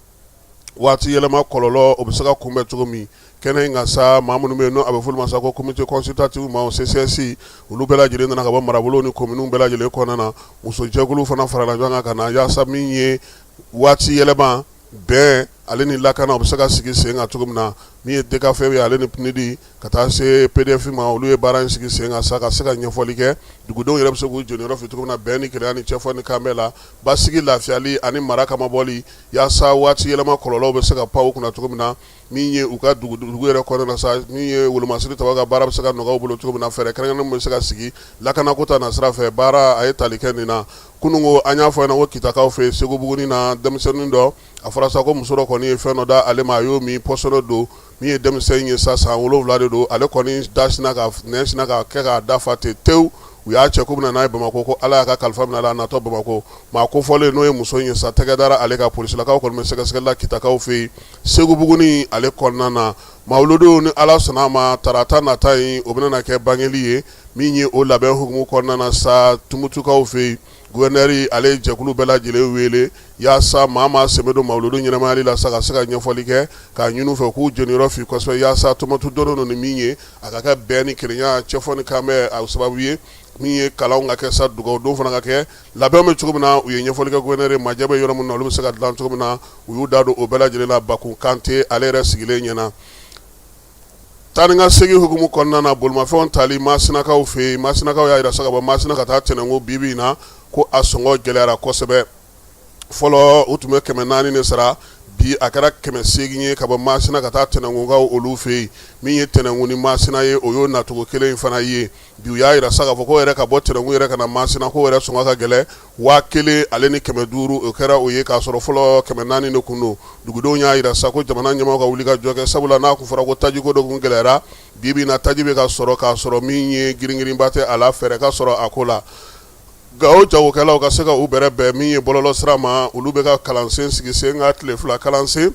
waati yɛlɛma kɔlɔlɔ, o bɛ se ka kunbɛn cogo min. Kɛnɛ in kan sa, maa minnu bɛ yen n'o a bɛ f'olu ma sa ko comité consultatif maaw, CCS, olu bɛɛ lajɛlen nana ka bɔ marabolo ni kominiw bɛɛ lajɛlen kɔnɔna na. Musojɛkulu fana farala ɲɔgɔn kan ka na yaasa min ye waati yɛlɛma bɛn ale ni lakana o bɛ se ka sigi sen kan cogo min na. Min ye DCAFEP ye, ale ni PNUD, ka taa se PDF ma, olu ye baara in sigi sen kan sa ka se ka ɲɛfɔli kɛ dugudenw yɛrɛ bɛ se k'u jɔyɔrɔ fa cogo min na bɛn ni kelenya ni cɛfɔ ni kanbɛn la, basigi, lafiyali ani mara kamabɔli, yaasa waati yɛlɛma kɔlɔlɔw bɛ se ka pan u kunna cogo min na. Min ye u ka dugu yɛrɛ kɔnɔna na sa, min ye wolomasiri tabaw ka baara bɛ se ka nɔgɔya u bolo cogo min na, fɛɛrɛ kɛrɛnkɛrɛnnen bɛ se ka sigi lakanako ta nasira fɛ. Baara a ye tali kɛ nin na kunun ko an y'a fɔ ɲɛna ko Kitakaw fɛ Segu Buguni na, denmisɛnnin dɔ, a fɔra sa ko muso dɔ kɔni ye fɛn dɔ da ale ma, a y'o min, pɔsɔni don. Min ye denmisɛn ye sa, san 7 de don, ale kɔni da sinna ka nɛn sinna ka kɛ k'a da fa ten tewu. U y'a cɛ k'u bɛna n'a ye Bamakɔ, ko Ala y'a ka kalifa minɛ a la, a natɔ Bamakɔ, maa kofɔlen n'o ye muso in ye sa, tɛgɛ dara ale kan. Polisilakaw kɔni bɛ sɛgɛsɛgɛli la Kitakaw fɛ yen Segu Buguni ale kɔnɔna na. Mawuludu, ni Ala sɔnna a ma, tarata nata in, o bɛna kɛ bangeli ye. Min ye o labɛn hukumu kɔnɔna na sa, Tumutukaw fɛ yen, gouverneur ale ye jɛkulu bɛɛ lajɛlen wele yaasa maa maa sen bɛ don mawuludu ɲɛnamayali la sa, ka se ka ɲɛfɔli kɛ k'a ɲini u fɛ k'u jeniyɔrɔ fin kosɛbɛ yaasa Tumutu dɔnnen don ni min ye, a ka kɛ bɛn ni kelenya, cɛfɔ ni kanbɛn a sababu ye. Min ye kalanw ka kɛ sa, dugawu don fana ka kɛ, labɛn bɛ cogo min na, u ye ɲɛfɔli kɛ gouverneur ye. Majɛ bɛ yɔrɔ min na, olu bɛ se ka dilan cogo min na, u y'u da don o bɛɛ lajɛlen la Bakun Kante ale yɛrɛ sigilen ɲɛna. Taa ni ka segin hukumu kɔnɔna na, bolimafɛnw tali Masinakaw fɛ yen, Masinakaw y'a jira sa ka bɔ Masina ka taa Tɛnɛnkun bi bi in na, ko a sɔngɔ gɛlɛyara kosɛbɛ. Fɔlɔ u tun bɛ 400 de sara, bi a kɛra 800 ye ka bɔ Masina ka taa Tɛnɛnkunkaw olu fɛ yen. Min ye Tɛnɛnkun ni Masina ye, o y'o nacogo kelen in fana ye. Bi u y'a jira sa k'a fɔ ko yɛrɛ ka bɔ Tɛnɛnkun yɛrɛ ka na Masina, ko yɛrɛ sɔngɔ ka gɛlɛn, 1500, o kɛra o ye, k'a sɔrɔ fɔlɔ 400 de kun don. Dugudenw y'a jira sa ko jamana ɲɛmaaw ka wuli ka jɔ kɛ, sabula n'a kun fɔra ko tajiko de kun gɛlɛyara, bi bi in na taji bɛ ka sɔrɔ, k'a sɔrɔ min ye giringirinba tɛ a la, fɛɛrɛ ka sɔrɔ a ko la. Gawo jagokɛlaw ka se ka u bɛrɛ bɛn min ye bɔlɔlɔ sira ma, olu bɛ ka kalansen sigi sen kan, tile 2 kalansen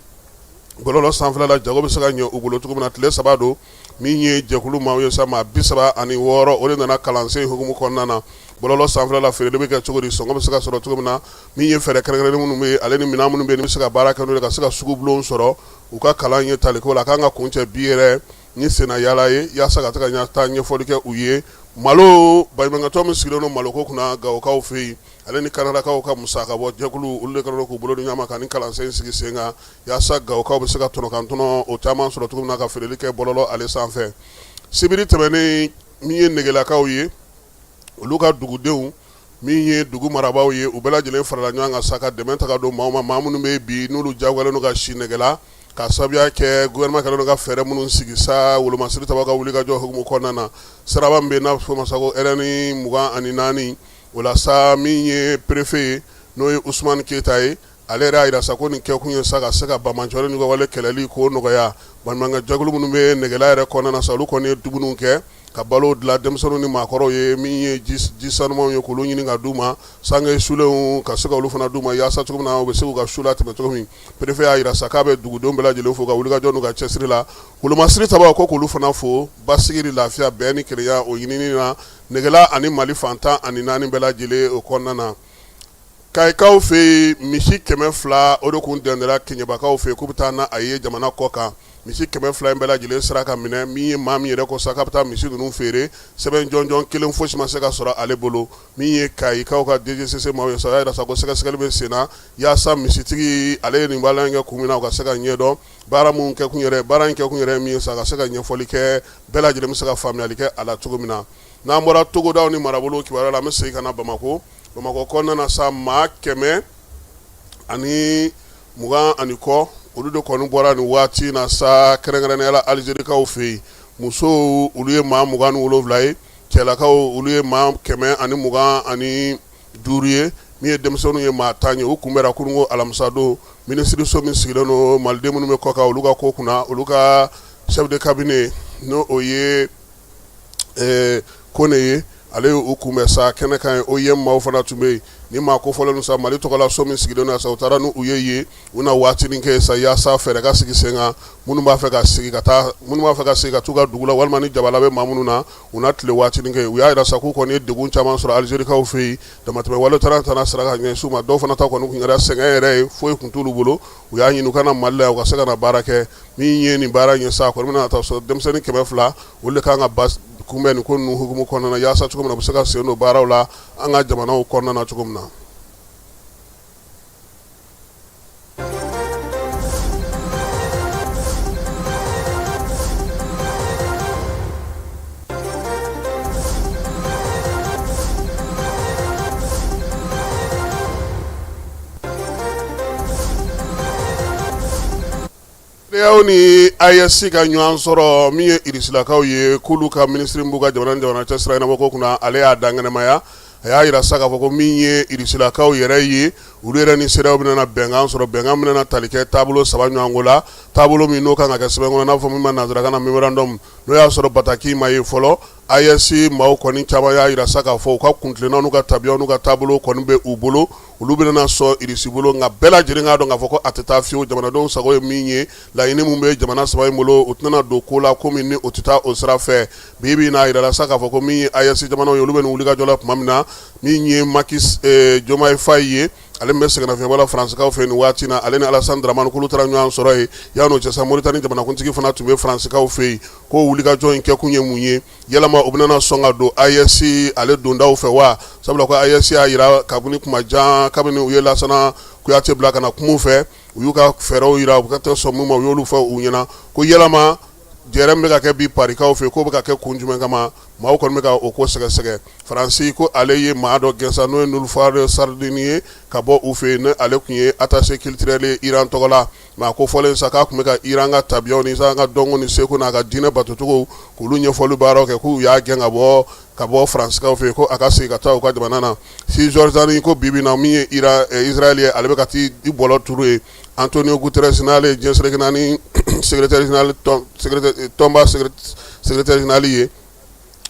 bɔlɔlɔ sanfɛla la, jago bɛ se ka ɲɛ u bolo cogo min na. Tile 3 don. Min ye jɛkulu maaw ye sa, maa 36, o de nana kalansen hukumu kɔnɔna na. Bɔlɔlɔ sanfɛla la, feereli bɛ kɛ cogo di, sɔngɔ bɛ se ka sɔrɔ cogo min na, min ye fɛɛrɛ kɛrɛnkɛrɛnnen minnu bɛ yen, ale ni minɛn minnu bɛ yen, ni bɛ se ka baara kɛ n'o ye ka se ka sugubulon sɔrɔ. U ka kalan ye taliko la, a kan ka kuncɛ bi yɛrɛ ni senna yaala ye, yaasa ka taa taa ɲɛfɔli kɛ u ye. Malo baɲumankɛtɔn min sigilen don maloko kunna Gawokaw fɛ yen, ale ni Kanadakaw ka musakabɔ jɛkulu, olu de kɛlen don k'u bolo di ɲɔgɔn ma ka nin kalansen sigi sen kan, yaasa Gawokaw bɛ se ka tɔnɔkantɔnɔ o caman sɔrɔ cogo min na ka feereli kɛ bɔlɔlɔ ale sanfɛ. Sibiri tɛmɛnen, min ye Negelakaw ye, olu ka dugudenw, min ye dugu marabaaw ye, u bɛɛ lajɛlen farala ɲɔgɔn kan sa ka dɛmɛ ta ka don maaw ma, maa minnu bɛ bi n'olu jagoyalen don ka si Negela, ka sababuya kɛ gouvernement kɛlen don ka fɛɛrɛ minnu sigi sa wolomasiri tabaw ka wuli ka jɔ hukumu kɔnɔna na. Siraba min bɛ n'a bɛ f'o ma sa ko RN 24, o la sa, min ye préfet ye, n'o ye Usumani Keyita ye, ale yɛrɛ y'a jira sa ko nin kɛkun ye sa ka se ka banbaanciwale n'u ka wale kɛlɛli k'o nɔgɔya. Baɲumankɛ jɛkulu minnu bɛ Negela yɛrɛ kɔnɔna na sa, olu kɔni ye dumuniw kɛ ka balo dilan denmisɛnninw ni maakɔrɔw ye, min ye ji sanumanw ye k'olu ɲini ka d'u ma, sange sulenw ka se ka olu fana d'u ma, yaasa cogo min na u bɛ se k'u ka su latɛmɛ cogo min. Préfet y'a jira sa k'a bɛ dugudenw bɛɛ lajɛlen fo ka wulikajɔ n'u ka cɛsiri la. Wolomasiri tabaw ko k'olu fana fo basigi ni lafiya, bɛn ni kelenya o ɲinini na Negela ani Mali fan 14 bɛɛ lajɛlen o kɔnɔna na. Kayikaw fɛ yen, misi 200, o de kun dɛndɛra Keɲebakaw fɛ yen k'u bɛ taa n'a ye jamana kɔ kan. Misi 200 in bɛɛ lajɛlen sera ka minɛ. Min ye maa min yɛrɛ ko sa k'a bɛ taa misi ninnu feere, sɛbɛn jɔnjɔn kelen fosi ma se ka sɔrɔ ale bolo. Min ye Kayikaw ka DGCC maaw ye sa, o y'a jira sa ko sɛgɛsɛgɛli bɛ sen na yaasa misitigi ale ye nin baara in kɛ kun min na, o ka se ka ɲɛdɔn. Baara min kɛkun yɛrɛ, baara in kɛkun yɛrɛ ye min ye sa, ka se ka ɲɛfɔli kɛ, bɛɛ lajɛlen bɛ se ka faamuyali kɛ a la cogo min na. N'an bɔra togodaw ni marabolow kibaruya la, an bɛ segin ka na Bamakɔ. Bamakɔ kɔnɔna na sa, maa 120 ani kɔ, olu de kɔni bɔra nin waati na sa, kɛrɛnkɛrɛnnenya la Alizerikaw fɛ yen. Musow, olu ye maa 27 ye, cɛlakaw, olu ye maa 125 ye, min ye denmisɛnninw ye maa 10 ye. U kunbɛnra kununko alamisadon minisiriso min sigilen don maliden minnu bɛ kɔkan olu ka ko kunna, olu ka chef de cabinet, n'o o ye Kone ye, ale ye u kunbɛn sa kɛnɛ kan ye. OIM maaw fana tun bɛ yen. Ni maa kofɔlen sa, Mali tɔgɔla so min sigilen don sa, u taara n'u ye yen, u na waatinin kɛ sa yaasa fɛɛrɛ ka sigi sen kan, minnu b'a fɛ ka segin ka taa, minnu b'a fɛ ka segin ka t'u ka dugu la, walima ni jabala bɛ maa minnu na, u na tile waatinin kɛ. U y'a jira sa k'u kɔni ye degun caman sɔrɔ Alizerikaw fɛ yen, damatɛmɛ wale taara tana sira ka ɲɛsin u ma. Dɔw fana ta kɔni tun kɛra sɛgɛn yɛrɛ ye, foyi tun t'olu bolo. U y'a ɲini u ka na Mali la yan, u ka se ka na baara kɛ. Min ye nin baara in ye sa, a kɔni bɛna taa sɔrɔ denmisɛnnin 200, olu de kan ka kunbɛn nin ko ninnu hukumu kɔnɔna na, yaasa cogo min na u bɛ se ka sen don baaraw la an ka jamanaw kɔnɔna na cogo min na. CEDEAO ni AES ka ɲɔgɔn sɔrɔ min ye irisilakaw ye k'olu ka minisiri b'u ka jamana ni jamana cɛ sira ɲɛnabɔ ko kunna, ale y'a dankɛnɛmaya. A y'a jira sa k'a fɔ ko min ye irisilakaw yɛrɛ ye, olu yɛrɛ ni CEDEAO bɛna bɛnkan sɔrɔ, bɛnkan bɛna tali kɛ taabolo saba ɲɔgɔnko la, taabolo min n'o kan ka kɛ sɛbɛn kɔnɔ, n'a fɔ min ma nansarakan na memorandum, n'o y'a sɔrɔ bataki ma ye fɔlɔ. AES maaw kɔni caman y'a jira sa k'a fɔ u ka kuntilenna n'u ka tabiya n'u ka taabolo kɔni bɛ u bolo, olu bɛna sɔn Irisi bolo, nka bɛɛ lajɛlen k'a dɔn k'a fɔ ko a tɛ taa fiyewu. Jamanadenw sago ye min ye, laɲini min bɛ jamana saba in bolo, u tɛna don ko la ko min ni o tɛ taa o sira fɛ. Bi bi in na, a jirala sa k'a fɔ ko min ye AES jamanaw ye, olu bɛ nin wulikajɔ la tuma min na, min ye Maki Diomaye Faye ye, ale min bɛ sɛgɛnnafiɲɛbɔ la Faransikaw fɛ nin waati na, ale ni Alassane Dramane k'olu taara ɲɔgɔn sɔrɔ yen. Yan'o cɛ sa, Moritani jamanakuntigi fana tun bɛ Faransikaw fɛ yen. Ko wulikajɔ in kɛkun ye mun ye? Yalama u bɛna sɔn ka don AES ale dondaw fɛ wa? Sabula ko AES y'a jira kabini kuma jan, kabini u ye Lasana Kuyate bila ka na kuma u fɛ, u y'u ka fɛɛrɛw jira, u ka tɛ sɔn min ma, u y'olu fɔ u ɲɛna ko yalama jɛrɛ min bɛ ka kɛ bi Parikaw fɛ, k'o bɛ ka kɛ kun jumɛn kama? Maaw kɔni bɛ ka o ko sɛgɛsɛgɛ. Faransi ko ale ye maa dɔ gɛn sa, n'o ye Niloufar Saadani ye ka bɔ u fɛ yen, ni ale tun ye attaché culturel ye Iran tɔgɔ la. Maa ko fɔlen sa k'a tun bɛ ka Iran ka tabiyaw ni ka dɔnko ni seko n'a ka diinɛ batocogo k'olu ɲɛfɔli baaraw kɛ, k'u y'a gɛn ka bɔ Faransikaw fɛ yen, ko a ka segin ka taa u ka jamana na. Cisjordanie ko bi bi na, min ye Israël ye, ale bɛ ka t'i bɔlɔ turu yen. Antonio Guterres, n'ale ye diɲɛ seleke naani secrétaire général tɔnba secrétaire général ye,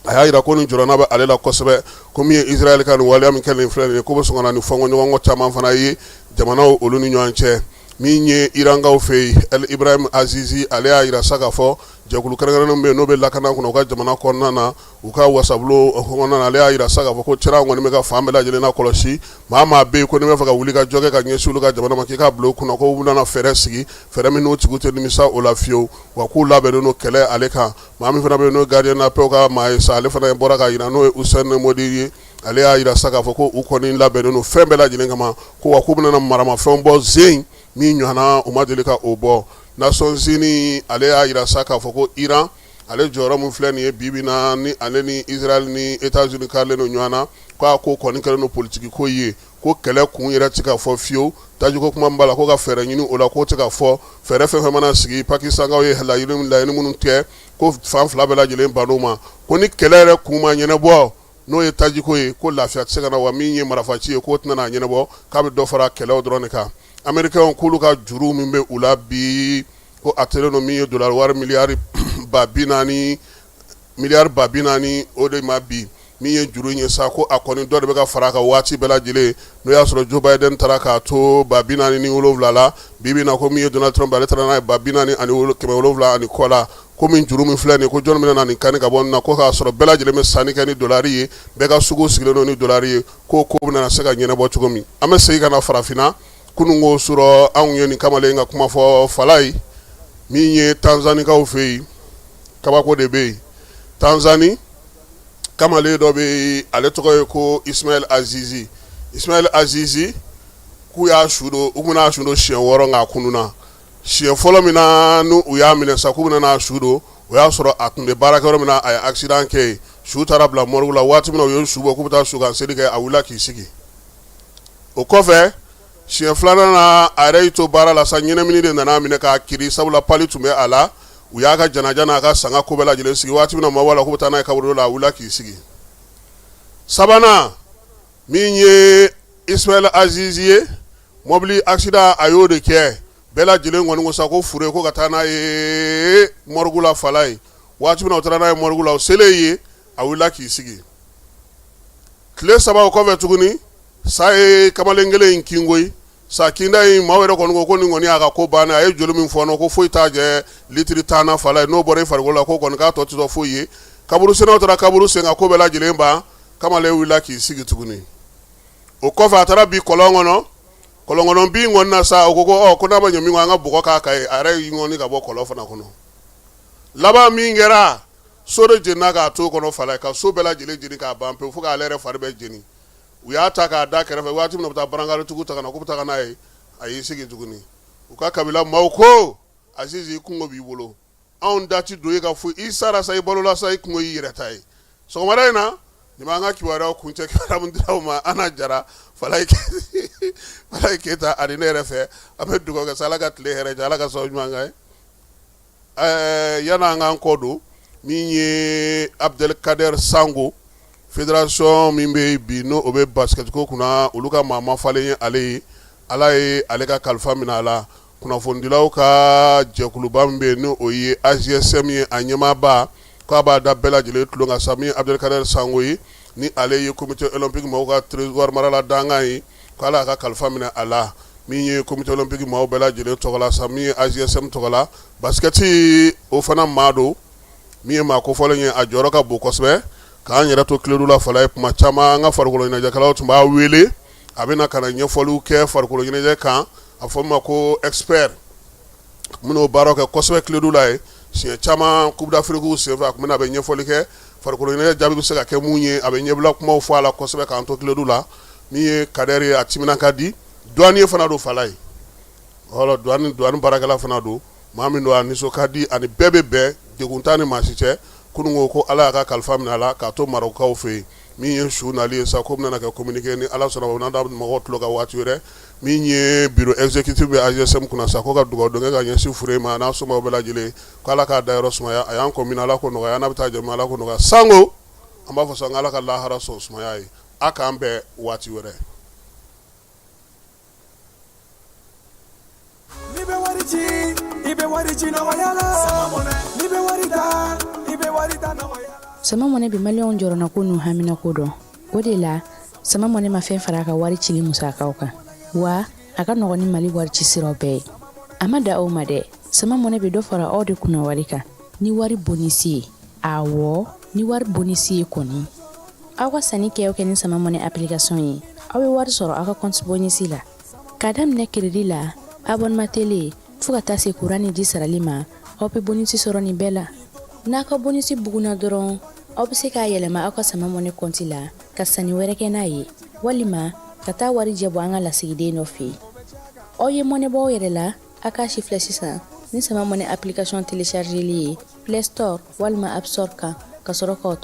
a y'a jira ko nin jɔrɔna bɛ ale la kosɛbɛ, ko min ye Israël ka nin waleya min kɛ nin filɛ nin ye, k'o bɛ sɔn ka na ni fɔnkɔɲɔgɔnkɔ caman fana ye jamanaw olu ni ɲɔgɔn cɛ. Min ye Irankaw fɛ yen, El Ibrahim Azizi, ale y'a jira sa k'a fɔ jɛkulu kɛrɛnkɛrɛnnen bɛ yen n'o bɛ lakana kunna u ka jamana kɔnɔna na, u ka wasabulon kɔnɔna na, ale y'a jira sa k'a fɔ ko Téhéran kɔni bɛ ka fan bɛɛ lajɛlen na kɔlɔsi. Maa bɛ yen ko n'i b'a fɛ ka wuli ka jɔ kɛ ka ɲɛsin olu ka jamana ma, k'i k'a bila u kunna ko u bɛna fɛɛrɛ sigi, fɛɛrɛ min n'o tigiw tɛ nimisa o la fiyewu, wa k'u labɛnnen don kɛlɛ ale kan. Maa min fana bɛ yen n'o gardien de la paix ka maa ye sa, ale fana bɔra k'a jira, n'o ye Hussein Modi ye, ale y'a jira sa k'a fɔ ko u kɔni labɛnnen don fɛn bɛɛ lajɛlen kama, ko wa k'u bɛna maramafɛnw bɔ zen min ɲɔgɔnna u ma deli ka o bɔ. Nations Unies, ale y'a jira sa k'a fɔ ko Iran ale jɔyɔrɔ min filɛ nin ye bi bi na, ni ale ni Israël ni États-Unis karilen don ɲɔgɔn na, k'a ko kɔni kɛlen don politiki ko ye, ko kɛlɛ kun yɛrɛ tɛ ka fɔ fiyewu. Tajiko kuma b'a la, ko ka fɛɛrɛ ɲini o la, k'o tɛ ka fɔ. Fɛɛrɛ fɛn fɛn mana sigi, Pakistankaw ye laɲini minnu kɛ, ko fan fila bɛɛ lajɛlen bann'o ma, ko ni kɛlɛ yɛrɛ kun ma ɲɛnabɔ, n'o ye tajiko ye, ko lafiya tɛ se ka na, wa min ye marifaci ye, k'o tɛna n'a ɲɛnabɔ, k'a bɛ dɔ fara kɛlɛw dɔrɔn de kan. Américains k'olu ka juru min bɛ u la bi, ko a telen don min ye dollar wari miliyari 40,000, miliyari 40,000 o de ma bi. Min ye juru ye sa, ko a kɔni dɔ de bɛ ka fara a kan waati bɛɛ lajɛlen, n'o y'a sɔrɔ Joe Biden taara k'a to 47 la, bi bi na ko min ye Donald Trump, ale taara n'a ye 47 ani kɔ la. Ko min juru min filɛ nin, ko jɔn bɛna na nin kani ka bɔ nin na, ko k'a sɔrɔ bɛɛ lajɛlen bɛ sanni kɛ ni dolari ye, bɛɛ ka sugu sigilen don ni dolari ye, ko ko bɛna se ka ɲɛnabɔ cogo min. An bɛ segin ka na farafinna. Kunun ko surɔ, anw ye nin kamalen ka kuma fɔ Falayi. Min ye Tanzanikaw fɛ yen, kabako de bɛ yen. Tanzani kamalen dɔ bɛ yen, ale tɔgɔ ye ko Ismail Azizi. Ismail Azizi, k'u y'a su don, u bɛna su don siɲɛ 6, nka a kununna. Siɲɛ fɔlɔ min na n'u u y'a minɛ sa k'u bɛna n'a su don, o y'a sɔrɔ a tun bɛ baarakɛyɔrɔ min na, a ye accident kɛ yen, su taara bila morgue la. Waati min na u ye su bɔ k'u bɛ taa su kan seli kɛ, a wulila k'i sigi. O kɔfɛ, siɲɛ filanan na, a yɛrɛ y'i to baara la sa, ɲɛnamini de nana a minɛ k'a kiri, sabula palu tun bɛ a la. U y'a ka janaja n'a ka sanga ko bɛɛ lajɛlen sigi. Waati min na maaw b'a la k'u bɛ taa n'a ye kaburudo la, a wulila k'i sigi. Sabanan min ye Ismail Azizi ye, mobili accident a y'o de kɛ. Bɛɛ lajɛlen kɔni ko sa ko fure, ko ka taa n'a ye morgue la Falayi. Waati min na u taara n'a ye morgue la, o selen ye, a wulila k'i sigi. Tile 3 o kɔfɛ tuguni, sa ye kamalen kelen in kin koyi. Sa kinda in, maaw yɛrɛ kɔni ko ko nin kɔni y'a ka ko bannen. A ye joli min fɔɔnɔ, ko foyi t'a jɛ litiri 10 na Falayi, n'o bɔra i farikolo la, ko kɔni k'a tɔ tɛ to foyi ye. Kaburusennaw taara kaburu sen ka ko bɛɛ lajɛlen ban, kamalen wulila k'i sigi tuguni. O kɔfɛ, a taara bi kɔlɔn kɔnɔ. Kɔlɔn kɔnɔ bin kɔni na sa, o ko ko ko n'a ma ɲɛ min kɔ, an ka bɔgɔ k'a kan ye. A yɛrɛ y'i ŋɔni ka bɔ kɔlɔn fana kɔnɔ. Laban min kɛra, so de jenina k'a to kɔnɔ Falayi, ka so bɛɛ lajɛlen jeni k'a ban pewu, fo k'ale yɛrɛ fari bɛɛ jeni. U y'a ta k'a da kɛrɛfɛ. Waati min na u bɛ taa barankaritigiw ta ka na k'u bɛ taa n'a ye, a y'i sigi tuguni. U ka kabila maaw ko Azizi, i kungo b'i bolo, anw da ti don i ka foyi, i sara sa, i balola sa, i kungo y'i yɛrɛ ta ye. Sɔgɔmada in na, nin b'an ka kibaruyaw kuncɛ. Kibaruya min dira aw ma, Ana Jara, Falayi Keyita ani ne yɛrɛ fɛ, an bɛ dugawu kɛ sa, Ala ka tile hɛrɛ jɛ, Ala ka sababu ɲuman k'an ye. Yan'an k'an kɔ don, min ye Abdelkader Sango, fédération min bɛ bi n'o o bɛ basket ko kunna, olu ka maa mafalen ye ale ye. Ala ye ale ka kalifa minɛ a la. Kunnafonidilaw ka jɛkuluba min bɛ yen n'o o ye AJSM ye, a ɲɛmaaba k'a b'a da bɛɛ lajɛlen tulo kan sa, min ye Abdelkader Sango ye, ni ale ye comité olympique maaw ka trésor marala dankan ye, k'ala y'a ka kalifa minɛ a la. Min ye comité olympique maaw bɛɛ lajɛlen tɔgɔ la sa, min ye AJSM tɔgɔ la, basket o fana maa don min ye maa kofɔlen ye, a jɔyɔrɔ ka bon kosɛbɛ. K'an yɛrɛ to Kiledu la fala ye, kuma caman an ka farikolo ɲɛnajɛkɛlaw tun b'a wele, a bɛ na ka na ɲɛfɔliw kɛ farikolo ɲɛnajɛ kan, a fɔ min ma ko expert. A tun bɛn'o baaraw kɛ kosɛbɛ Kiledu la ye siɲɛ caman. Coupe d'Afrique senfɛ, a tun bɛ na, a bɛ ɲɛfɔli kɛ farikolo ɲɛnajɛ jaabi bɛ se ka kɛ mun ye, a bɛ ɲɛbila kumaw fɔ a la kosɛbɛ k'an to Kiledu la. Min ye Kader ye, a timinan ka di, douanier fana don fala ye, voilà, douane baarakɛla fana don. Maa min don, a nisɔn ka di, ani bɛɛ bɛ bɛn, degun t'a ni maa si cɛ. Kunun ko Ala y'a ka kalifa minɛ a la k'a to Marɔkukaw fɛ yen. Min ye su nali ye sa, ko bɛna kɛ communiqué ni Ala sɔnna, o n'a da mɔgɔw tulo kan waati wɛrɛ. Min ye bureau exécutif bɛ AJSM kunna sa, ko ka dugawu don kɛ ka ɲɛsin fure ma, a n'a somɔgɔw bɛɛ lajɛlen, ko Ala k'a dayɔrɔ sumaya. A y'an kɔn min na, Ala k'o nɔgɔya, n'a bɛ taa jɛ Ala k'o nɔgɔya. Sango an b'a fɔ sa, Ala ka lahara sɔn sumaya ye. A k'an bɛn waati wɛrɛ. N'i bɛ wari ci, i bɛ wari ci nɔgɔya la. N'i bɛ wari ta, i bɛ wari ta nɔgɔya la. Sama Mɔnɛ bɛ maliyɛnw jɔrɔnako n'u haminako dɔn. O de la, Sama Mɔnɛ ma fɛn fara a ka wari cili musakaw kan, wa a ka nɔgɔn ni Mali wari ci siraw bɛɛ ye. A ma dan o ma dɛ, Sama Mɔnɛ bɛ dɔ fara aw de kunna wari kan ni wari bonisi ye. Awɔ, ni wari bonisi ye kɔni. Aw ka sanni kɛ o kɛ ni Sama Mɔnɛ application ye, aw bɛ wari sɔrɔ aw ka compte bonisi la. K'a daminɛ crédit la, abonnement télé, fo ka taa se courant ni ji sarali ma, aw bɛ bonisi sɔrɔ nin bɛɛ la. N'a ka bonisi bugunna dɔrɔn, aw bɛ se k'a yɛlɛma aw ka Sama Mɔnɛ compte la ka sanni wɛrɛ kɛ n'a ye, walima ka taa warijɛ bɔ an ka lasigiden dɔ fɛ yen. Aw ye mɔnɛ bɔ aw yɛrɛ la, a k'a sifilɛ sisan ni Sama Mɔnɛ application téléchargeli ye Play Store walima App Store kan, ka sɔrɔ k'aw